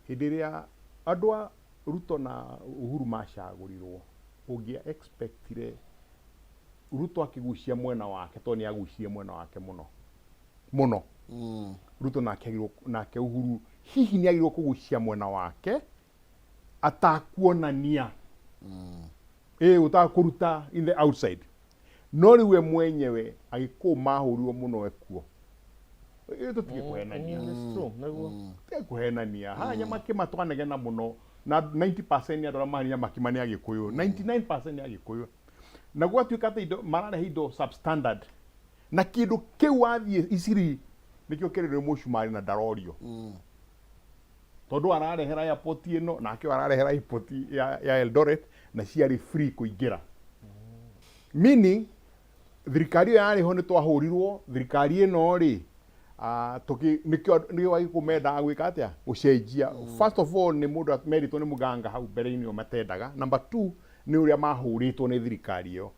C: Hĩndĩ ĩrĩa andũ a Ruto na Uhuru macagũrirwo, ũngĩa expectire Ruto akĩgucia mwena wake tondũ nĩ agucirie mwena wake mũno mũno. Ruto nake agĩrĩirwo, nake Uhuru hihi nĩ agĩrĩirwo kũgucia mwena wake atakuonania ĩ ũtakũruta in the outside. No rĩu we mwenyewe Agĩkũyũ mahũrirwo mũno ekuo. Ĩ tũtige kũhenania.
D: It's true, nĩguo.
C: Tũtige kũhenania. Haha Nyamakĩma twanegena mũno na 90% ya andũ arĩa marĩ Nyamakĩma nĩ Agĩkũyũ. 99% nĩ Agĩkũyũ. Na gwatuĩka atĩ indo mararehe indo substandard. Na kĩndũ kĩu wathiĩ Isiri nĩkĩo kĩrĩ mũcumarĩ na ndarorio. Tondũ ararehera airport ĩno nake ũyũ ararehera airport ya Eldoret na ciarĩ free kũingĩra. Meaning thirikari ĩyo yarĩ ho nĩ twahũrirwo, thirikari ĩno rĩ tũkĩ nĩkĩo nĩkĩo Agĩkũyũ mendaga gwĩka atĩa? Gũcenjia. First of all nĩ mũndũ merĩtwo nĩ mũganga hau mbere-inĩ ũyũ matendaga. Number two nĩ ũrĩa mahũrĩtwo nĩ thirikari ĩyo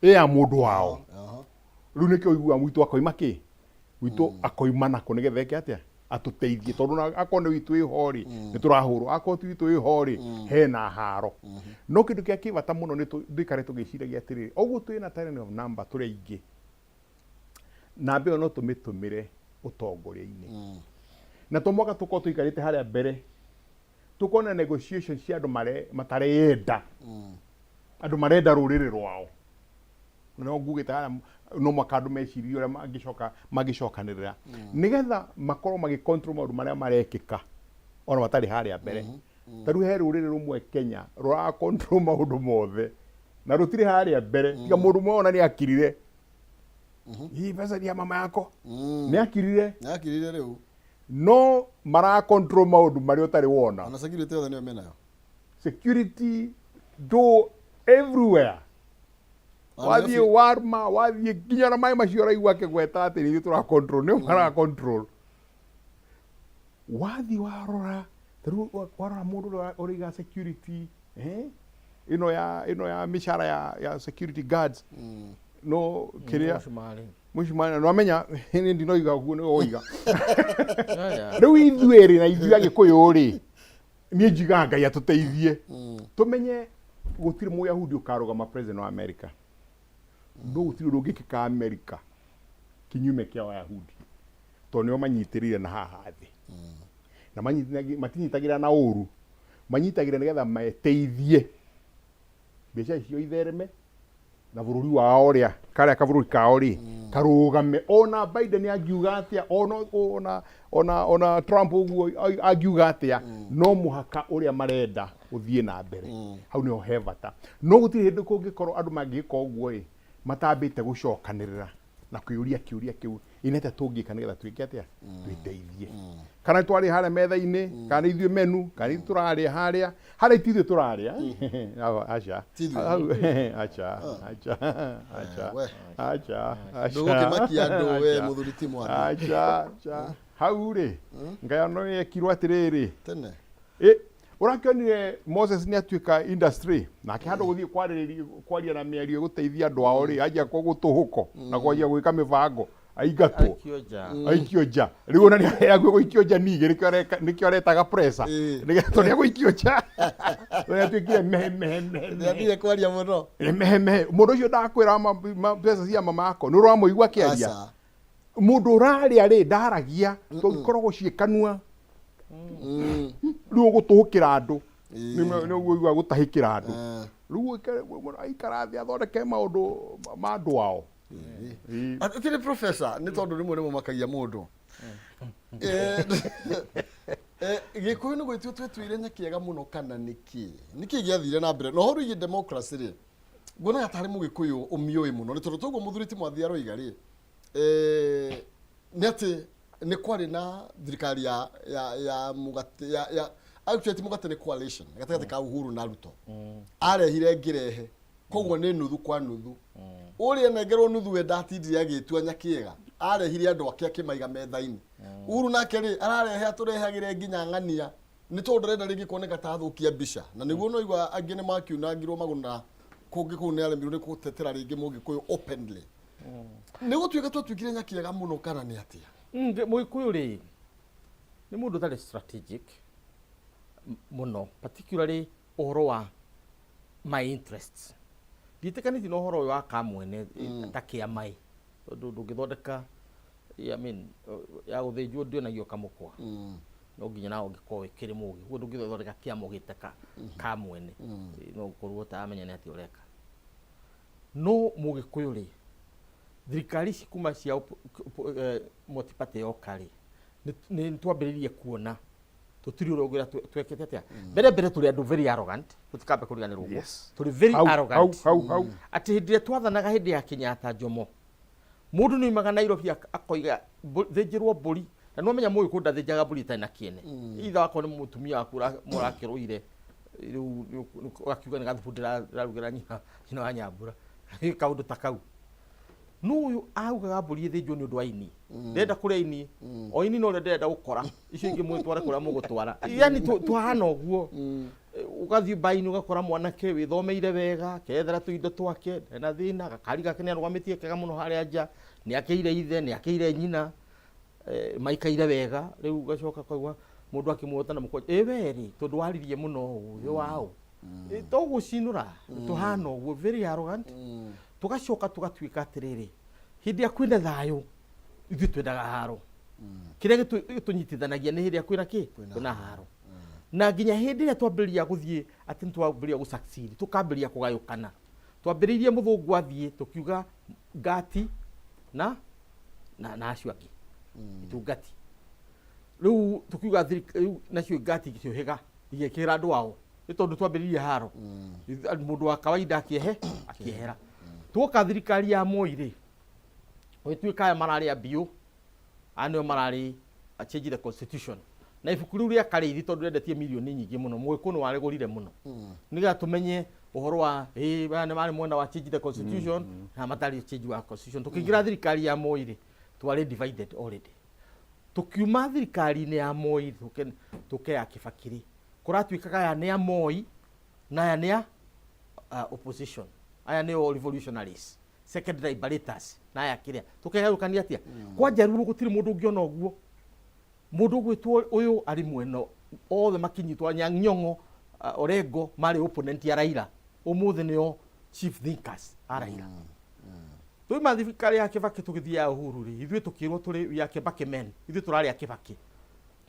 C: ĩ ya mũndũ wao. Rĩu nĩkĩo ũiguaga gwitũ akoima kĩ? Gwitũ akoima nakũ nĩgetha eke atĩa? Atũteithie tondũ ona akorwo nĩ witũ ĩho rĩ nĩ tũrahũrwo, akorwo ti witũ ĩho rĩ hena haro. No kĩndũ kĩrĩa kĩ bata mũno nĩ tũikare tũgĩciragia atĩrĩrĩ, ũguo twĩna tyranny of number tũrĩ aingĩ, namba ĩyo no tũmĩtũmĩre ũtongoria-inĩ. Na to mũhaka tũkorwo tũikarĩte harĩa mbere, tũkorwo na negotiation cia andũ matareyenda, andũ marenda rũrĩrĩ rwao. No ngugĩte harĩa no mũhaka andũ mecirie ũrĩa mangĩcoka mangĩcokanĩrĩra nĩgetha makorwo magĩ control maũndũ marĩa marekĩka ona matarĩ harĩa mbere. Ta rĩu he rũrĩrĩ rũmwe Kenya rũra control maũndũ mothe na rũtirĩ harĩa mbere, tiga mũndũ ũmwe ona nĩ akirire. Hii pesa ni ya mama yako. Nĩ akirire.
B: Nĩ akirire rĩu.
C: No mara control maũndũ marĩa ũtarĩ wona.
B: Ona security yothe nĩo menayo.
C: Security do everywhere. Wathiĩ warma, wathiĩ nginya na maĩ macio ũraigua akĩgweta atĩ nĩ ithuĩ tũra control, nĩo mara control. Wathiĩ warora, ta rĩu warora mũndũ ũrĩa ũraiga security, eh? Ĩno ya ĩno ya mĩcara ya security guards. No kĩrĩa
D: Mũcumarĩ.
C: Mũcumarĩ, na wamenya niĩ ndinoiga ũguo nĩwe woiga.
D: Yeah.
C: Rĩu ithuĩ rĩ na ithuĩ Agĩkũyũ rĩ, niĩ njigaga Ngai atũteithie tũmenye gũtirĩ Mũyahudi ũkarũgama president wa America. No gũtirĩ ũndũ ũngĩkĩka America kinyume kĩa Wayahudi tondũ nĩo manyitĩrĩire na haha thĩ. Na matinyitagĩrĩra na ũru, manyitagĩrĩra nĩgetha meteithie mbeca icio ithereme na bũrũri wao ũrĩa karĩa kabũrũri kao rĩ karũgame. Ona Biden angiuga atĩa, ona Trump ũguo angiuga atĩa, no mũhaka ũrĩa marenda ũthiĩ na mbere. Hau nĩho he bata. No gũtirĩ hĩndĩ kũngĩkorwo andũ mangĩka ũguo ĩ matambĩte gũcokanĩrĩra na kwĩyũria kĩũria kĩu, ĩ nĩ atĩa tũngĩka nĩgetha twĩke atĩa, twĩteithie. Kana twarĩ harĩa metha-inĩ, kana nĩ ithuĩ menu, kana ithuĩ tũrarĩa harĩa, harĩa ti ithuĩ tũrarĩa. Aca.
B: Ti ithuĩ.
C: Hau, aca, aca, aca,
B: We.
C: aca, aca.
B: Ndũgũkĩmakia andũ we
C: Aca.
B: mũthuri ti mwathi.
C: Aca, aca. Hau rĩ, ngayano yekirwo atĩrĩrĩ.
B: Tene.
C: Ĩ, ũrakĩonire Moses nĩ atuĩka industry nake handũ gũthiĩ kwarĩrĩria kwaria na mĩario ĩgũteithia andũ ao rĩ, anjia gũtũhũko na kwanjia gwĩka mĩbango aingatwo.
D: Aikio nja.
C: Aikio nja. Rĩu ona nĩ hakuhĩ gũikio nja ningĩ nĩkĩo areka nĩkĩo aretaga pressure. Nĩgetha tondũ nĩ egũikio nja. Tondũ nĩ atuĩkire mehe mehe mehe.
B: Nĩ athire kwaria mũno.
C: Nĩ mehe mehe. Mũndũ ũcio ndakwĩra mbeca cia mama yako nĩ ũramũigua akĩaria.
B: Aca.
C: Mũndũ ũrarĩa rĩ ndaragia tondũ ikoragwo ciĩ kanua. Rĩu ũgũtũhũkĩra andũ. Nĩ ũguo ũiguaga gũtahĩkĩra andũ. Rĩu aikara thĩ athondeke maũndũ ma andũ ao.
B: Atĩrĩ professor, nĩ tondũ rĩmwe nĩ mũmakagia mũndũ. Gĩkũyũ nĩ gwĩtua twĩtuire nyakĩega mũno kana nĩkĩ? Nĩkĩ gĩathire na mbere? Na ũhoro wĩgiĩ democracy rĩ, nguonaga tarĩ mũgĩkũyũ ũmĩũĩ mũno, nĩ tondũ toguo mũthuri ti Mwathi aroiga rĩ, nĩ atĩ nĩ kwarĩ na thirikari ya ya ya mũgate ya ya actually ti mũgate nĩ coalition gatagatĩ ka Uhuru na Ruto. Arehire ngĩrehe koguo nĩ nuthu kwa nuthu. Ũrĩa anengerwo nuthu we ndatindire agĩtua nyakĩega, arehire andũ ake akĩmaiga metha-inĩ. Uhuru nake rĩ, ararehe atũrehagĩre nginya ng'ania. Nĩ tondũ ndarenda rĩngĩ kuoneka ta athũkia mbica, na nĩguo no igua angĩ nĩ makiunangirwo magũrũ na kũngĩ kũu nĩ aremirwo nĩ gũtetera rĩngĩ Mũgĩkũyũ openly. Nĩ gũtuĩka twatuĩkire nyakĩega mũno kana nĩ atĩa?
E: Mũgĩkũyũ rĩ, nĩ mũndũ ũtarĩ strategic mũno, particularly ũhoro wa my interests. Ndiĩtĩkanĩtie na ũhoro ũyũ wa kamwene ta kĩama ĩ, tondũ ndũngĩthondeka, I mean, ya gũthĩnjwo ndĩonagio kamũkwa. No nginya nawe ũngĩkorwo wĩkĩrĩ mũgĩ, ũguo ndũngĩthondeka kĩama ũgĩte ka kamwene. No ũkorwo ũtaramenya nĩ atĩa ũreka. No Mũgĩkũyũ rĩ, thirikari ici kuma cia multi-party yoka rĩ, nĩ twambĩrĩirie kuona tũtirĩ ũrĩa ũngĩra twekete atĩa. Mbere mbere tũrĩ andũ very arrogant, tũtikambe kũriganĩrwo ũguo. Tũrĩ very
C: Hau,
E: arrogant.
C: hau, hau, hau.
E: Atĩ hĩndĩ ĩrĩa twathanaga hĩndĩ ya Kenyatta Jomo, mũndũ nĩ oimaga Nairobi akoiga thĩnjĩrwo mbũri, na nĩwamenya Mũgĩkũyũ ndathĩnjaga mbũri ĩtarĩ na kĩene. Either wakorwo nĩ mũtumia waku mũrakĩrũire, rĩu ũgakiuga nĩ gathubu ndĩrarugĩra nyina wa Nyambura, kaũndũ ta kau. No ũyũ augaga mbũri ĩthĩnjwo nĩ ũndũ wa ini. Ndĩrenda kũrĩa ini. O ini no rĩo ndĩrenda gũkora. Icio ingĩ mũtware kũrĩa mũgũtwara. Yaani tũhana ũguo. Ũgathiĩ mbainĩ ũgakora mwanake wĩthomeire wega, akethera tũindo twake, ndarĩ na thĩna, gakari gake nĩ arũgamĩtie kega mũno harĩa nja, nĩ akĩire ithe, nĩ akĩire nyina, maikaire wega, rĩu ũgacoka ũkaigua mũndũ akĩmuota na mũkwanja, ĩ we rĩ, tondũ waririe mũno ũũ, wĩ waũ? To gũcinũra, tũhana ũguo, very arrogant. Tũgacoka tũgatuĩka atĩrĩrĩ, hĩndĩ ĩrĩa kwĩna thayũ, ithuĩ twendaga haro. Kĩrĩa gĩtũnyitithanagia nĩ hĩndĩ ĩrĩa kwĩna kĩ? Kwĩna haro. Na nginya hĩndĩ ĩrĩa twambĩrĩria gũthiĩ atĩ nĩ twambĩrĩria gũ succeed, tũkambĩrĩria kũgayũkana. Twambĩrĩirie mũthũngũ athiĩ, tũkiuga ngati na acio angĩ, itungati. Rĩu tũkiuga rĩu nacio ngati ikĩũhĩga, igĩkĩra andũ ao. Nĩ tondũ twambĩrĩirie haro. Mũndũ wa kawaida akĩehera. Tuoka thirikari ya Moi rĩ, gũgĩtuĩka aya mararĩ a biũ, aya nĩo mararĩ a change the constitution. Na ibuku rĩu rĩa Karĩithi tondũ rĩendetie mirioni nyingĩ mũno, Mũgĩkũyũ nĩ warĩgũrire mũno. Nĩgetha tũmenye ũhoro wa ĩ aya nĩ marĩ mwena wa change the constitution na matarĩ change wa constitution. Tũkĩingĩra thirikari ya Moi rĩ, twarĩ divided already. Tũkiuma thirikari-inĩ ya Moi tũke ya Kibaki rĩ, kũratuĩkaga aya nĩ a Moi na aya nĩ a opposition, aya nĩo revolutionaries, second liberators na aya kĩrĩa. Tũkegayũkania atĩa? Kwa Njaruo gũtirĩ mũndũ ũngĩona ũguo. Mũndũ ũgwĩtwo ũyũ arĩ mwena, othe makinyitwo, Anyang' Nyong'o, Orengo marĩ opponent ya Raila. Ũmũthĩ nĩo chief thinkers a Raila. Twauma thirikari ya Kibaki tũgĩthiĩ ya Uhuru rĩ, ithuĩ tũkĩrwo tũrĩ we are Kibaki men, ithuĩ tũrarĩ a Kibaki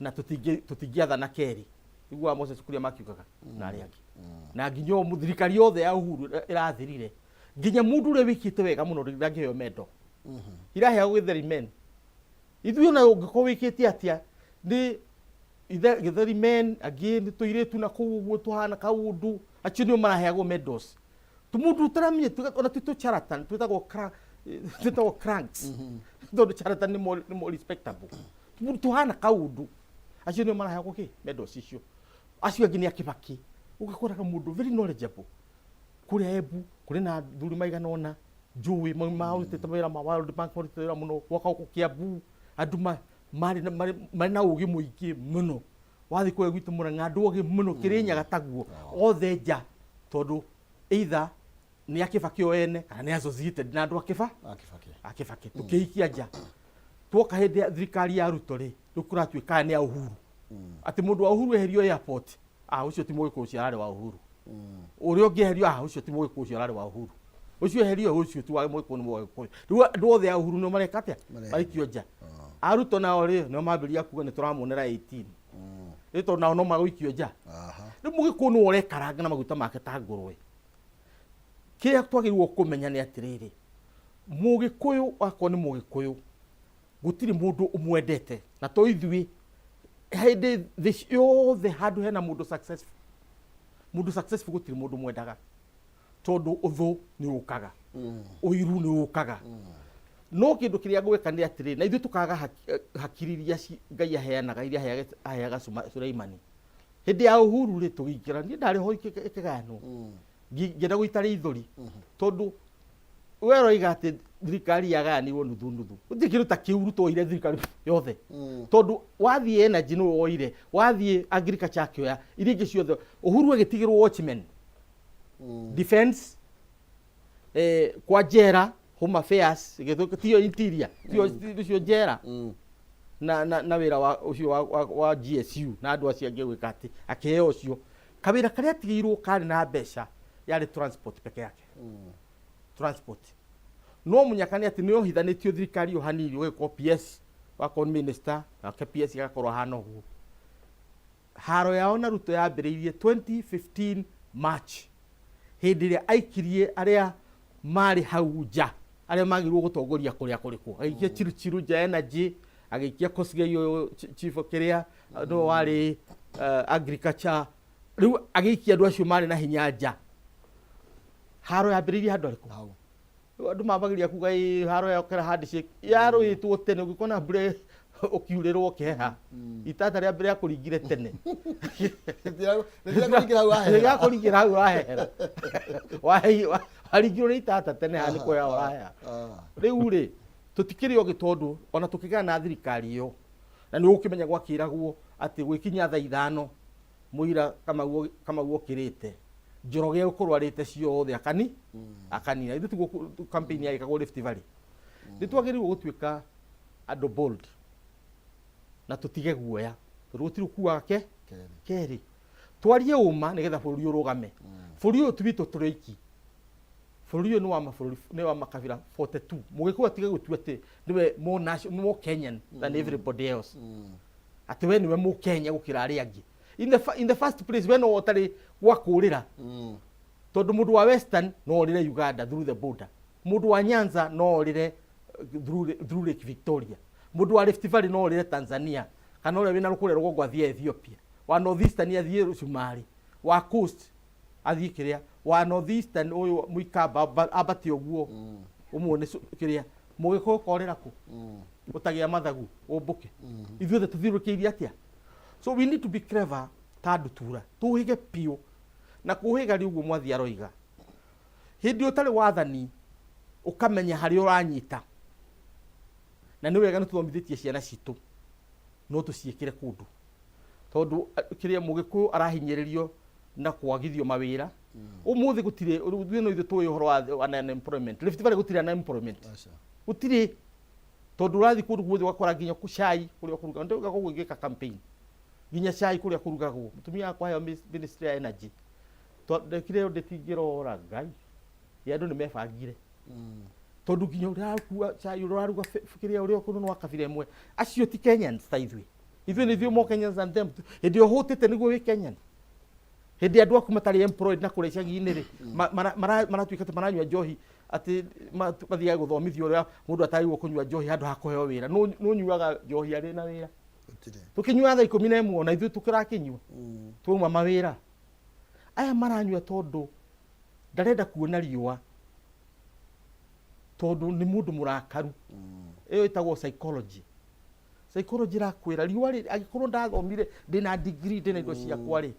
E: na tũtingĩathana kerĩ. Iguaga Moses Kuria makiugaga na arĩa angĩ. Na nginya ũmũthĩ thirikari yothe ya Uhuru ĩrathirire, nginya mũndũ ũrĩa wĩkĩte wega mũno ndangĩheo medal. Iraheagwo gĩtheri men. Ithuĩ ona ũngĩkorwo wĩkĩte atĩa, nĩ gĩtheri men, angĩ nĩ tũirĩtu na kũu ũguo tũhana kaũndũ, acio nĩo maraheagwo medals. Tũmũndũ ũtaramenya, ona ti tũ charlatan, twĩtagwo cranks. Tondũ charlatan nĩ more respectable. Tũmũndũ tũhana kaũndũ, acio nĩo maraheagwo kĩ? Medals icio. Acio angĩ nĩ a Kibaki. Ũgakoraga mũndũ very knowledgeable. Kũrĩa Embu, kũrĩ na athuri maigana ũna, njũĩ, marutĩte mawĩra ma World Bank, marutĩte wĩra mũno, gwoka gũkũ Kiambu, andũ marĩ na ũgĩ mũingĩ mũno. Wathiĩ kũrĩa gwitũ Mũrang'a, andũ ogĩ mũno, Kĩrĩnyaga taguo, othe nja, tondũ either nĩ a Kibaki o ene, kana nĩ associated na andũ a
B: A Kibaki.
E: A Kibaki. Tũkĩikia nja. Tuoka hĩndĩ ya thirikari ya Ruto rĩ, rĩu kũratuĩka aya nĩ a Uhuru. Atĩ mũndũ wa Uhuru eherio airport, ũcio ti Mũgĩkũyũ, ũcio ararĩ wa Uhuru. Ũrĩa ũngĩ eherio, ũcio ti Mũgĩkũyũ, ũcio ararĩ wa Uhuru. Ũcio eherio, ũcio ti wa Mũgĩkũyũ, nĩ Mũgĩkũyũ. Rĩu andũ othe a Uhuru nĩo mareka atĩa? Maraikio nja. A Ruto nao rĩ, nĩo mambĩrĩria kuga nĩ tũramuonera 18. Rĩu tondũ nao no magũikio nja. Rĩu Mũgĩkũyũ nĩwe ũrekaranga na maguta make ta ngũrwe. Kĩrĩa twagĩrĩirwo kũmenya nĩ atĩrĩrĩ, Mũgĩkũyũ akorwo nĩ Mũgĩkũyũ, gũtirĩ mũndũ ũmwendete, na to ithuĩ, hĩndĩ thĩ yothe handũ hena mũndũ successful, mũndũ successful gũtirĩ mũndũ mwendaga, tondũ ũthũ nĩ ũkaga, ũiru nĩ ũkaga. No kĩndũ kĩrĩa ngwĩka nĩ atĩrĩrĩ, na ithuĩ tũkaga hakiri iria Ngai aheanaga, iria aheaga Suleimani. Hĩndĩ ya Uhuru rĩ, tũgĩingĩra, niĩ ndarĩ ho ĩkĩgayanwo, ngĩenda gũita rĩithori, tondũ we ũroiga atĩ Thirikari yagayanirwo nuthu nuthu, gũtirĩ kĩndũ ta kĩu. Ruto oire thirikari yothe, tondũ wathiĩ energy nĩwe woire, wathiĩ agriculture akĩoya, iria ingĩ ciothe. Uhuru agĩtigĩrwo watchman, defense, kwa njera, home affairs, ĩgĩtuĩka tiyo interior, tiyo ũcio njera na wĩra wa ũcio wa GSU na andũ acio angĩ gwĩka atĩ akĩheo ũcio kawĩra karĩa atigĩirwo karĩ na mbeca yarĩ transport peke yake, transport. No mũnyaka nĩ atĩ nĩ ohithanĩtio thirikari ĩyo hanini, ũgĩkorwo PS wakorwo nĩ minister, nake PS agakorwo ahana ũguo. Haro yao na Ruto yambĩrĩirie 2015 March, hĩndĩ ĩrĩa aikirie arĩa marĩ hau nja, arĩa magĩrĩirwo gũtongoria kũrĩa kũrĩkũ. Agĩikia Chiruchiru nja energy, agĩikia Kosgei ũyũ chief kĩrĩa nĩwe warĩ agriculture. Rĩu agĩikia andũ acio marĩ na hinya nja. Haro yambĩrĩirie handũ harĩkũ?
B: Hau.
E: Rĩu andũ mambagĩrĩria kuga ĩ haro yokera handshake yarũĩtwo tene. Ũngĩkona mbura ũkiurĩrwo ũkĩheha, itata rĩa mbere yakũringire tene.
B: Rĩtira hau wahehera.
E: Rĩgakũringĩra hau wahehera. Waringirwo nĩ itata tene, haha nĩ kũheha ũraheha. Rĩu rĩ, tũtikĩrĩ ogĩ, tondũ ona tũkĩgana na thirikari ĩyo, na nĩ ũgũkĩmenya gwakĩragwo atĩ gwĩkinya thaa 5 mũira Kamau okĩrĩte, Njoroge egũkorwo arĩte ciothe akani akanina. Ithuĩ tiguo campaign yagĩkagwo Rift Valley. Nĩ twagĩrĩirwo gũtuĩka andũ bold na tũtige guoya, tondũ gũtirĩ ũkuaga ke
B: Kerĩ.
E: Kerĩ twarie ũma nĩgetha bũrũri ũrũgame. Bũrũri ũyũ ti witũ tũrĩ oiki, bũrũri ũyũ nĩ wa mabũrũri, nĩ wa makabira 42. Mũgĩkũyũ atige gũtua atĩ nĩwe more national, more Kenyan than everybody else, atĩ we nĩwe mũkenya gũkĩra arĩa angĩ. In the first place, we no ũtarĩ gwa kũũrĩra, tondũ mũndũ wa Western no orĩre Uganda through the border, mũndũ wa Nyanza no orĩre through Lake Victoria, mũndũ wa Rift Valley no orĩre Tanzania, kana ũrĩa wĩna kũrĩa rũgongo athiĩ Ethiopia, wa North Eastern athiĩ Cumarĩ, wa Coast athiĩ kĩrĩa, wa North Eastern ũyũ Mũikamba ambate ũguo ũmuone kĩrĩa. Mũgĩkũyũ korĩra kũ ũtagĩa mathagu ũmbũke? Ithuothe tũthiũrũrũkĩirie atĩa? So we need to be clever ta ndutura, tũhĩge biũ na kũhĩga rĩ ũguo mwathi aroiga. Hĩndĩ ĩyo ũtarĩ wathani, ũkamenya harĩa ũranyita, na nĩ wega nĩ tũthomithĩtie ciana citũ, no tũciĩkĩre kũndũ, tondũ kĩrĩa mũgĩkũyũ arahinyĩrĩrio na kwagithio mawĩra ũmũthĩ gũtirĩ. Rĩu ithuĩ no ithuĩ tũĩ ũhoro wa unemployment. Rift Valley gũtirĩ unemployment.
B: Aca.
E: Gũtirĩ, tondũ ũrathiĩ kũndũ guothe ũgakora nginya cai kũrĩa kũruga ndauga koguo ngĩka campaign, nginya cai kũrĩa kũrugagwo. Mũtumia wakwa aheo ministry ya energy, ndekire audit, ngĩrora ngai ya andũ nĩ mebangire, tondũ nginya ũrĩa ũrakua cai, ũrĩa ũraruga kĩrĩa, ũrĩa ũkũrũ nĩ wa kabira ĩmwe. Acio ti Kenyans ta ithuĩ. Ithuĩ nĩ ithuĩ more Kenyans than them. Hĩndĩ ĩyo ũhũtĩte nĩguo wĩ Kenyan. Hĩndĩ andũ aku matarĩ employed na kũrĩa icagi-inĩ rĩ, maratuĩka atĩ maranyua njohi, atĩ mathiage gũthomithio ũrĩa mũndũ atagĩrĩirwo kũnyua njohi handũ ha kũheo wĩra. Nũ nyuaga njohi arĩ na wĩra?
B: Gũtirĩ.
E: Tũkĩnyuaga thaa 11, ona ithuĩ tũkĩrakĩnyua twauma mawĩra. Aya maranyua tondũ ndarenda kuona riũa, tondũ nĩ mũndũ mũrakaru. Ĩyo ĩtagwo psychology. Psychology ĩrakwĩra riũa rĩ, angĩkorwo ndathomire, ndĩna degree, ndĩna indo ciakwa rĩ,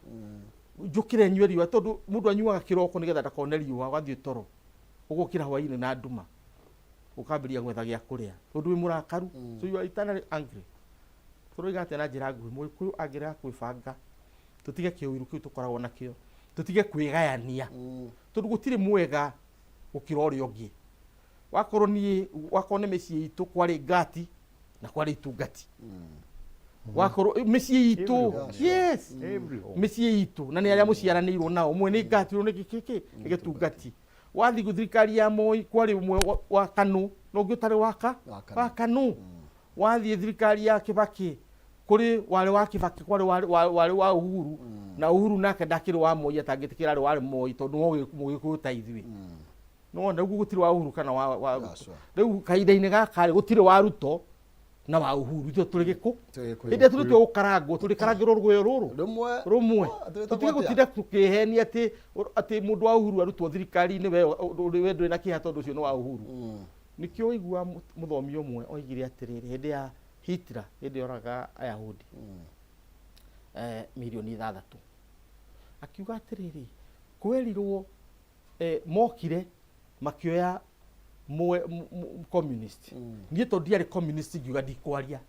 E: njũkĩre nyue riũa, tondũ mũndũ anyuaga kĩroko nĩgetha ndakone riũa. Ũgathiĩ toro, ũgũkĩra hwaĩ-inĩ na nduma, ũkambĩrĩria gwetha gĩa kũrĩa tondũ wĩ mũrakaru. So you are eternally angry. Tũroiga atĩa na njĩra nguhĩ? Mũgĩkũyũ angĩrega kwĩbanga, tũtige kĩũiru kĩu tũkoragwo nakĩo, tũtige kwĩgayania, tondũ gũtirĩ mwega gũkĩra ũrĩa ũngĩ. Wakorwo niĩ, wakorwo nĩ mĩciĩ itũ kwarĩ ngati na kwarĩ itungati, wakorwo mĩciĩ itũ. Yes.
C: Every home.
E: Mĩciĩ itũ na nĩ arĩa mũciaranĩirwo nao, ũmwe nĩ ngati, ũyũ nĩ kĩkĩ, nĩ gĩtungati. Wathiĩ thirikari ya Moi, kwarĩ ũmwe wa KANU na ũngĩ ũtarĩ waka
B: Wa KANU.
E: Wa KANU. Wathiĩ thirikari ya Kibaki, kũrĩ warĩ wa Kibaki, kwarĩ warĩ wa Uhuru, na Uhuru nake ndakĩrĩ wa Moi, atangĩtĩkĩra arĩ warĩ Moi, tondũ no mũgĩkũyũ ta ithuĩ. Nĩwona rĩu gũtirĩ wa Uhuru kana wa Ruto.
B: Sure.
E: Rĩu kahinda-inĩ gaka rĩ, gũtirĩ wa Ruto na wa Uhuru, ithuĩ tũrĩ gĩkũ.
B: Tũrĩ gĩkũyũ.
E: Hĩndĩ ĩrĩa tũrĩ gũkarangwo, tũrĩkarangĩrwo rũgũyo rũrũ
B: Rũmwe.
E: rũmwe.
B: Ah, twĩtagwo
E: Tũtige
B: atĩa?
E: gũtinda tũkĩhenia atĩ mũndũ wa Uhuru arutwo thirikari-inĩ, we ndũrĩ na kĩeha tondũ ũcio nĩ wa Uhuru. Nĩkĩo ũigua mũthomi ũmwe oigire atĩrĩrĩ, hĩndĩ ya Hitler, hĩndĩ yoraga Ayahudi mirioni 6, akiuga atĩrĩrĩ, kwerirwo mokire makĩoya Communist. Niĩ tondũ ndiarĩ communist, ngiuga ndikwaria.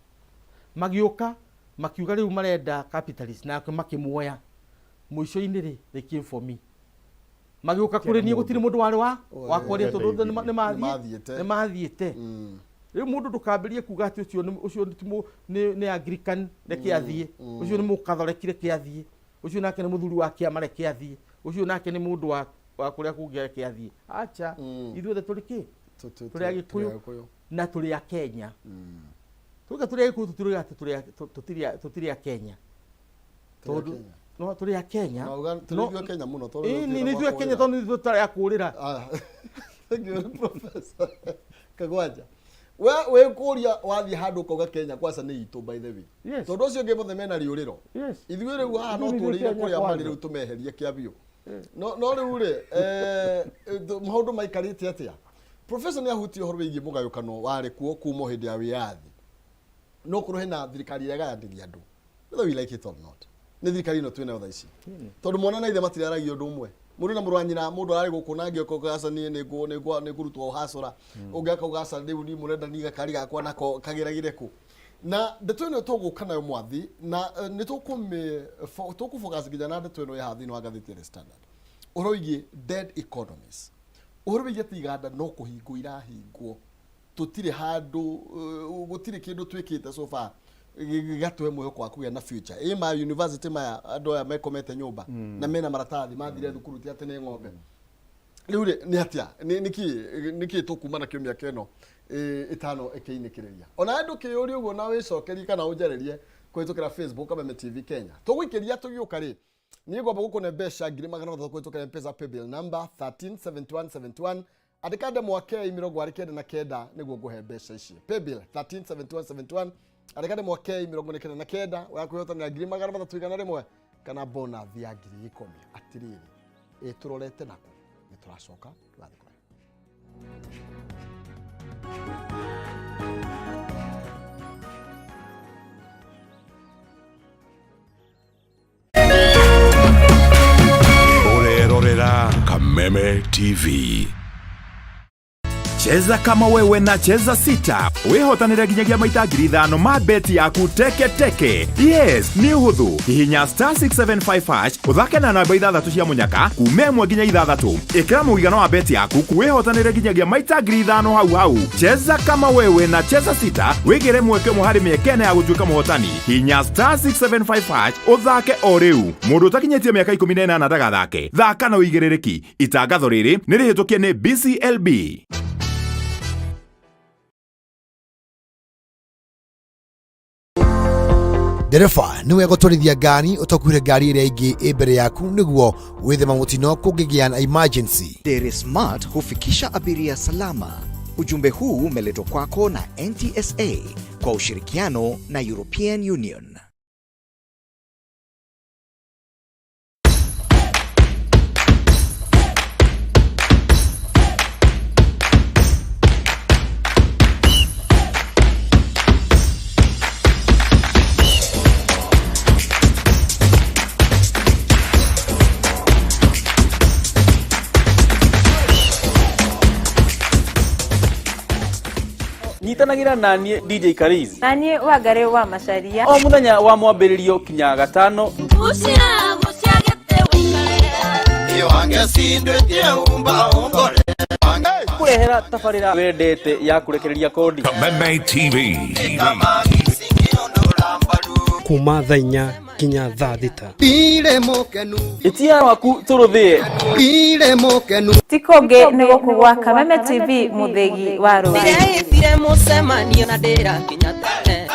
E: Magĩũka makiuga rĩu marenda capitalist, nake makĩmuoya. Mũico-inĩ rĩ, they came for me, magĩũka kũrĩ niĩ. Gũtirĩ mũndũ warĩ wa kwaria tondũ othe
B: nĩmathiĩte.
E: Nĩmathiĩte. Rĩu mũndũ ndũkambĩrie kuga atĩ ũcio nĩ Anglican, reke athiĩ, ũcio nĩ mũkathoreki, reke athiĩ, ũcio nake nĩ mũthuri wa kĩama, reke athiĩ, ũcio nake nĩ mũndũ wa kũrĩa kũngĩ, reke athiĩ. Acha, ithuothe tũrĩ kĩ? Tũrĩ Agĩkũyũ na tũrĩ a Kenya. Tuge tũrĩ Agĩkũyũ, tũtiroiga atĩ tũtirĩ a Kenya, tondũ no tũrĩ a Kenya.
B: Tũrĩ ithuĩ a Kenya mũno tondũ
E: Ĩĩ, nĩ ithuĩ a Kenya tondũ nĩ ithuĩ tũtarĩ a kũũrĩra.
B: Thank you, Professor Kagwanja. We wĩ kũria wathiĩ handũ ũkauga Kenya kwanza nĩ itũ, by the way. Tondũ ũcio ũngĩ mothe mena rĩũrĩro. Ithuĩ rĩu haha no
E: Ithuĩ nĩ
B: tũrĩire
E: Kenya
B: kũrĩa marĩ
E: kwanza.
B: rĩu tũmeherie kĩa biũ. No rĩu rĩ, maũndũ maikarĩte atĩa? Professor nĩ ahutie ũhoro wĩgiĩ mũgayũkano warĩ kuo kuma o hĩndĩ ya wĩyathi. No korwo hena thirikari ĩrĩa ĩgayanagia andũ, whether we like it or not, nĩ thirikari ĩno twĩnayo thaa ici, tondũ mwana na ithe matiraragia ũndũ ũmwe, mũndũ na mũrũ wa nyina. Mũndũ ararĩ gũkũ na angĩ oka aca niĩ nĩ ngũrutwo hacũra, ũngĩ akauga aca rĩu niĩ mũrenda niĩ gakari gakwa nako kagĩragĩre kũ. Na ndeto ĩno tũgũka nayo mwathi na nĩ tũkũ focus nginya na ndeto ĩno ĩ haha thĩinĩ wa ngathĩti ya The Standard, ũhoro wĩgiĩ dead economies, ũhoro wĩgiĩ atĩ iganda no kũhingwo irahingwo, tũtirĩ handũ, gũtirĩ kĩndũ twĩkĩte so far gĩgatũhe mwĩhoko wa kũgĩa na future. Ĩ ma university maya, andũ aya mekomete nyũmba na mena maratathi mathire thukuru, ti atĩ nĩ ng'ombe. Rĩu rĩ, nĩ atĩa, nĩkĩ tũkuma nakĩo mĩaka ĩno 5 ĩkĩinĩkĩrĩria? Ona ndũkĩyũrie ũguo na wĩcokerie kana ũnjarĩrie kũhĩtũkĩra Facebook Kameme TV Kenya. Tũgũikĩria tũgĩũka rĩ, niĩ ngwamba gũkũne mbeca 300,000 kũhĩtũkĩra M-Pesa paybill number 137171. Andĩka ndemwa K 49 nĩguo ngũhe mbeca ici. Paybill 137171, andĩka ndemwa K 49, wa kwĩhotanĩra 300,100 kana bonus ya 10,000. Atĩrĩrĩ, ĩ tũrorete nako nĩ tũracoka tũgathiĩ kũraya.
F: Ũrerorera Kameme TV.
G: Cheza kama wewe na Cheza Sita wĩhotanĩre nginyagia maita 5,000 ma beti yaku teke teke. Yes, nĩ ũhũthũ. Hihinya star 675 hash, ũthake na namba ithathatũ cia mũnyaka kuma 1 nginya 6. Ĩkĩra mũigana wa beti yaku, wĩhotanĩre nginyagia maita 5,000 hau hau. Cheza kama wewe na Cheza Sita, wĩgĩre mweke ũmwe harĩ mĩeke 4 ya gũtuĩka mũhotani. Hinya star 675 hash ũthake o rĩu. Mũndũ ũtakinyĩtie mĩaka 18 ndagathake. Thaka na ũigĩrĩrĩki. Itangatho rĩrĩ nĩ rĩhĩtũkie nĩ BCLB.
H: Ndereba, nĩ wega gũtwarithia ngari ũtakuire ngari ĩrĩa ĩngĩ ĩ mbere yaku nĩguo wĩthema mũtino kũngĩgĩa na emergency.
I: Dere Smart hufikisha abiria salama. Ujumbe huu umeletwa kwako na NTSA kwa ushirikiano na European Union.
J: Nyitanagĩra na niĩ DJ Karizi
K: Na niĩ Wangarĩ wa Macaria
J: o mũthenya wa mwambĩrĩrio kinya gatano.
L: Gucia gucia gĩtĩ wĩikare.
J: Kũrehera tabarĩra wendete ya kũrekereria kodi.
F: Kameme TV.
M: Kuma thaa 4 nginya thaa 6.
J: Ĩtia waku tũrũthĩe.
K: Ti kũngĩ nĩ gũkũ gwa Kameme TV, mũthĩgi wa rũrĩrĩ.
L: Ndĩreĩtire mũcemanio na ndĩrakinya tene.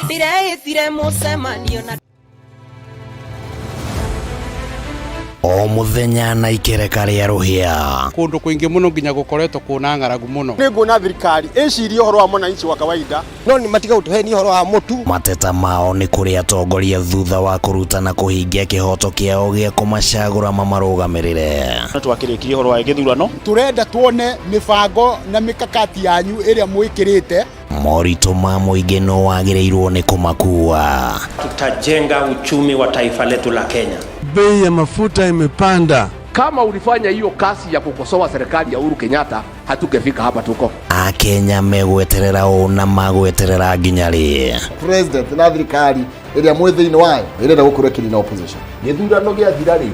L: Ndĩreĩtire mũcemanio na
N: O muthenya na ikereka rĩa rũhĩa.
O: Kũndũ kũingĩ mũno nginya gũkoretwo kũna ng'aragu mũno.
P: Nĩ nguona thirikari ĩcirie ũhoro wa mwananchi wa kawaida, no nĩ matiga gũtũhenia ũhoro wa mũtu.
N: Mateta mao nĩ kũrĩ atongoria thutha wa kũruta na kũhingia kĩhoto kĩao gĩa kũmacagũra mamarũgamĩrĩre.
Q: Twakĩrĩkirie ũhoro wa gĩthurano.
P: Tũrenda tuone mĩbango na mĩkakati yanyu ĩrĩa mwĩkĩrĩte.
N: Moritũ ma mũingĩ no wagĩrĩirwo nĩ kũmakua.
R: Tutajenga uchumi wa taifa letu la Kenya.
S: Bei ya mafuta imepanda.
R: Kama ulifanya hiyo kazi ya kukosoa serikali ya Uhuru Kenyatta, hatungefika hapa tuko.
N: Akenya megweterera ũ na magweterera nginya rĩ?
B: President na thirikari ĩrĩa mwĩ thĩinĩ wayo ĩrenda gũkorwo ĩkĩnina opposition.
S: Gĩthurano gĩathira rĩ,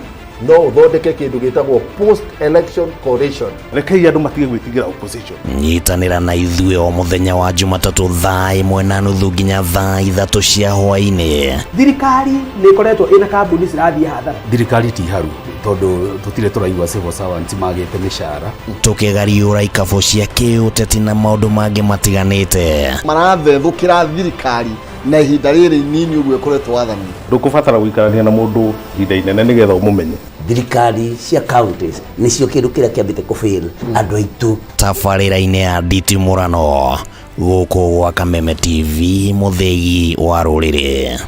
S: no ũthondeke kĩndũ gĩtagwo post election coalition.
C: Rekei andũ matige gwĩtigĩra opposition.
N: Nyitanĩra na ithuĩ o mũthenya wa Jumatatũ thaa 1:30 nginya thaa 3 cia hwaĩ-inĩ.
T: Thirikari nĩ ĩkoretwo ĩna kambuni cirathiĩ hathara.
U: Thirikari ti haru tondũ tũtirĩ tũraigua civil servants magĩte mĩcara.
N: Tũkĩgariũra ikabũ cia kĩũteti na maũndũ mangĩ matiganĩte.
B: Marathethũkĩra thirikari na ihinda rĩrĩ inini ũguo ĩkoretwo wathani.
C: Ndũkũbatara gũikarania na mũndũ ihinda inene nĩgetha ũmũmenye.
V: Thirikari cia counties nĩcio kĩndũ kĩrĩa kĩambĩte kũfail andũ aitũ.
N: Tabarĩra-inĩ ya nditimũrano gũkũ gwa Kameme TV mũthĩgi wa rũrĩrĩ.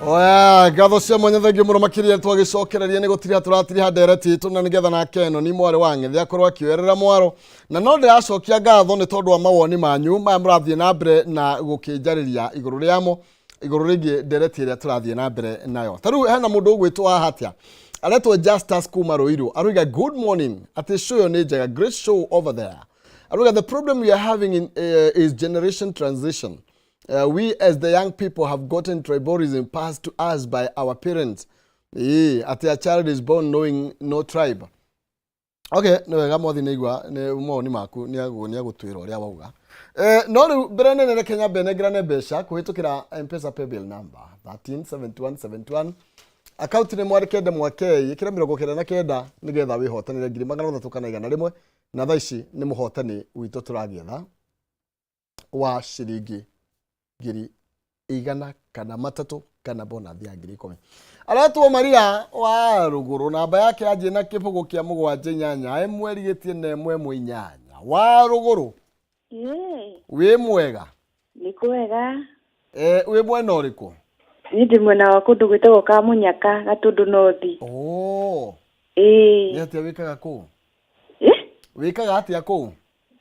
B: Oya, ngatho cia mwanya thengiũ mũno makĩria twagĩcokereria nĩ gũtiriha tũratiriha ndereti itũ na nĩgetha nake ĩno ni mwarĩ wa ng'ethe akorwo akĩoerera mwaro na no ndĩracokia ngatho nĩ tondũ wa mawoni manyu maya mũrathiĩ na mbere na gũkĩnjarĩria igũrũ rĩamo igũrũ rĩgiĩ ndereti ĩrĩa tũrathiĩ na mbere nayo. Ta rĩu hena mũndũ ũgwĩtwo haha atĩa aretwo Justus kuma Ruiru aroiga good morning atĩ show ĩyo nĩ njega, great show over there. Aroiga the problem we are having in, is generation transition. We as the young people have gotten tribalism passed to us by our parents. Ĩĩ, atĩ a child is born knowing no tribe. Okay, nĩ wega mwathi nĩ igua nĩ mawoni maku nĩ agũtwĩra ũrĩa wauga. No rĩu mbere nene reke nyambe nengerane mbeca kũhĩtũkĩra M-Pesa paybill number 137171 akaunti nĩ mwarĩ kenda mwakei ĩkĩra 99 nĩgetha wĩhotanĩre 300 kana 100 na thaa ici nĩ mũhotani witũ tũragĩetha wa ciringi 100,000 kana 3 kana bonathi ya 10,000. Aretwo Maria wa Rũgũrũ, namba yake yanjie na kĩbũgũ kĩa 7 8 1 gĩtina 1 1 8. Wa Rũgũrũ. Wĩ mwega?
W: Nĩ kwega.
B: Wĩ mwena ũrĩkũ?
W: Niĩ ndĩ mwena wa kũndũ gwĩtagwo Kamunyaka, Gatũndũ North.
B: Oh.
W: Ĩĩ.
B: Nĩ atĩa wĩkaga kũu? Wĩkaga atĩa kũu?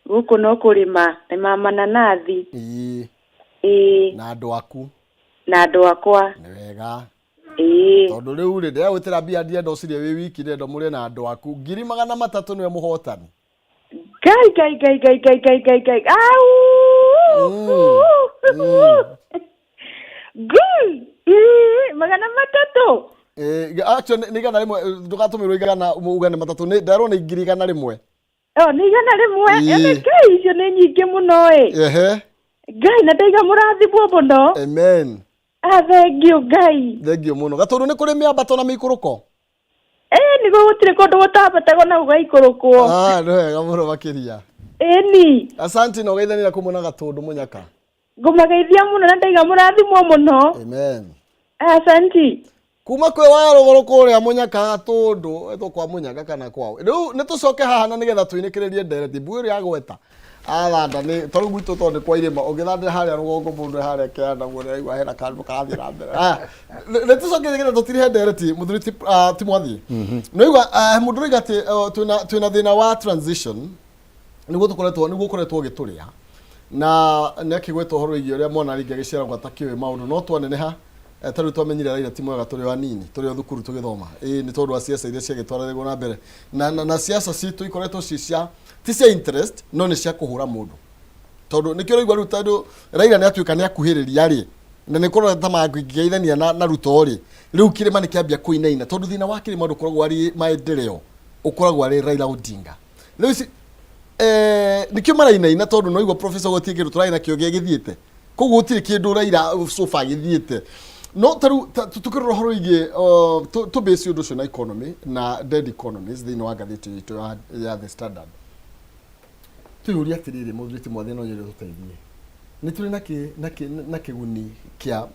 W: Gũkũ no kũrĩma, nĩma mananathi.
B: Ĩĩ.
W: Ĩĩ.
B: Na andũ aku?
W: Na andũ akwa.
B: Nĩ wega.
W: Ĩĩ.
B: Tondũ rĩu rĩ, ndĩragwĩtĩra mbia ndienda ũcirĩe wĩ wiki, ndĩrenda mũrĩe na andũ aku. 300,000 nĩwe mũhotani.
W: Ngai, Ngai, Ngai, Ngai, Ngai, Ngai, Ngai, Ngai. Au! Ngai! Ĩĩ, 300.
B: Ĩĩ, actually nĩ 100, ndũgatũmĩrwo igana uge nĩ matatũ, nĩ nderwo nĩ 100,000.
W: Oh, nĩ 100.
B: Ĩĩ.
W: Ene Ngai, icio nĩ nyingĩ mũno ĩ.
B: Ehe.
W: Ngai, na ndaiga mũrathimwo mũno.
B: Amen.
W: Ah, thengiũ Ngai.
B: Thengiũ mũno. Gatũndũ nĩ kũrĩ mĩambato na mĩikũrũko?
W: Ĩĩ, nĩguo gũtirĩ kũndũ gũtambatagwo na gũgaikũrũkwo.
B: Ah, nĩ wega mũno makĩria.
W: Ĩni.
B: Asante na ũgeithanĩra kũmwe na Gatũndũ Mũnyaka.
W: Ngũmageithia mũno na ndaiga mũrathimwo mũno.
B: Amen.
W: Asanti.
B: Kuma kwĩ wa Rũgũrũ kũrĩa Mũnyaka Gatũndũ, etwo kwa Mũnyaka kana kwao. Rĩu nĩ tũcoke haha na nĩgetha tũinĩkĩrĩrie ndereti mbuĩ ĩrĩa agweta. Athanda nĩ tondũ gwitũ tondũ nĩ kwa irĩma ũngĩthandĩra harĩa rũgongo mũndũ e harĩa kĩanda guo nĩaraigua hena kandũ karathiĩ na mbere. Nĩ tũcoke nĩgetha tũtirihe ndereti mũthuri ti Mwathi. Nĩwaigua mũndũ ũroiga atĩ twĩna thĩna wa transition nĩguo tũkoretwo nĩguo ũkoretwo ũgĩtũrĩa na nĩ akĩgweta ũhoro wĩgiĩ ũrĩa mwana rĩngĩ agĩciaragwo atakĩũĩ maũndũ no twaneneha ta rĩu twamenyire Raila ti mwega tũrĩ o anini tũrĩ o thukuru tũgĩthoma ĩĩ nĩ tondũ wa ciaca iria ciagĩtwaragwo na mbere na ciaca citũ ikoretwo ci cia ti cia interest no nĩ cia kũhũra mũndũ tondũ nĩkĩo ũraigua rĩu tondũ Raila nĩ atuĩka nĩ akuhĩrĩria rĩ na nĩ kũrora ta mangĩgeithania na Ruto rĩ rĩu kĩrĩma nĩ kĩambia kũinaina tondũ thĩna wa kĩrĩma ndũkoragwo arĩ maendeleo ũkoragwo arĩ Raila Odinga rĩu ici nĩkĩo marainaina tondũ no igua professor gũtirĩ kĩndũ tũrarĩ nakĩo gĩgĩthiĩte koguo gũtirĩ kĩndũ Raila sofa gĩthiĩte no ta rĩu tũkĩrora ũhoro wĩgiĩ tũbase ũndũ ũcio na economy na dead economies thĩinĩ wa ngathĩti itũ ya The Standard twĩyũrie atĩrĩrĩ mũthuri ti Mwathĩ no nyende tũteithie nĩ tũrĩ na kĩguni kĩa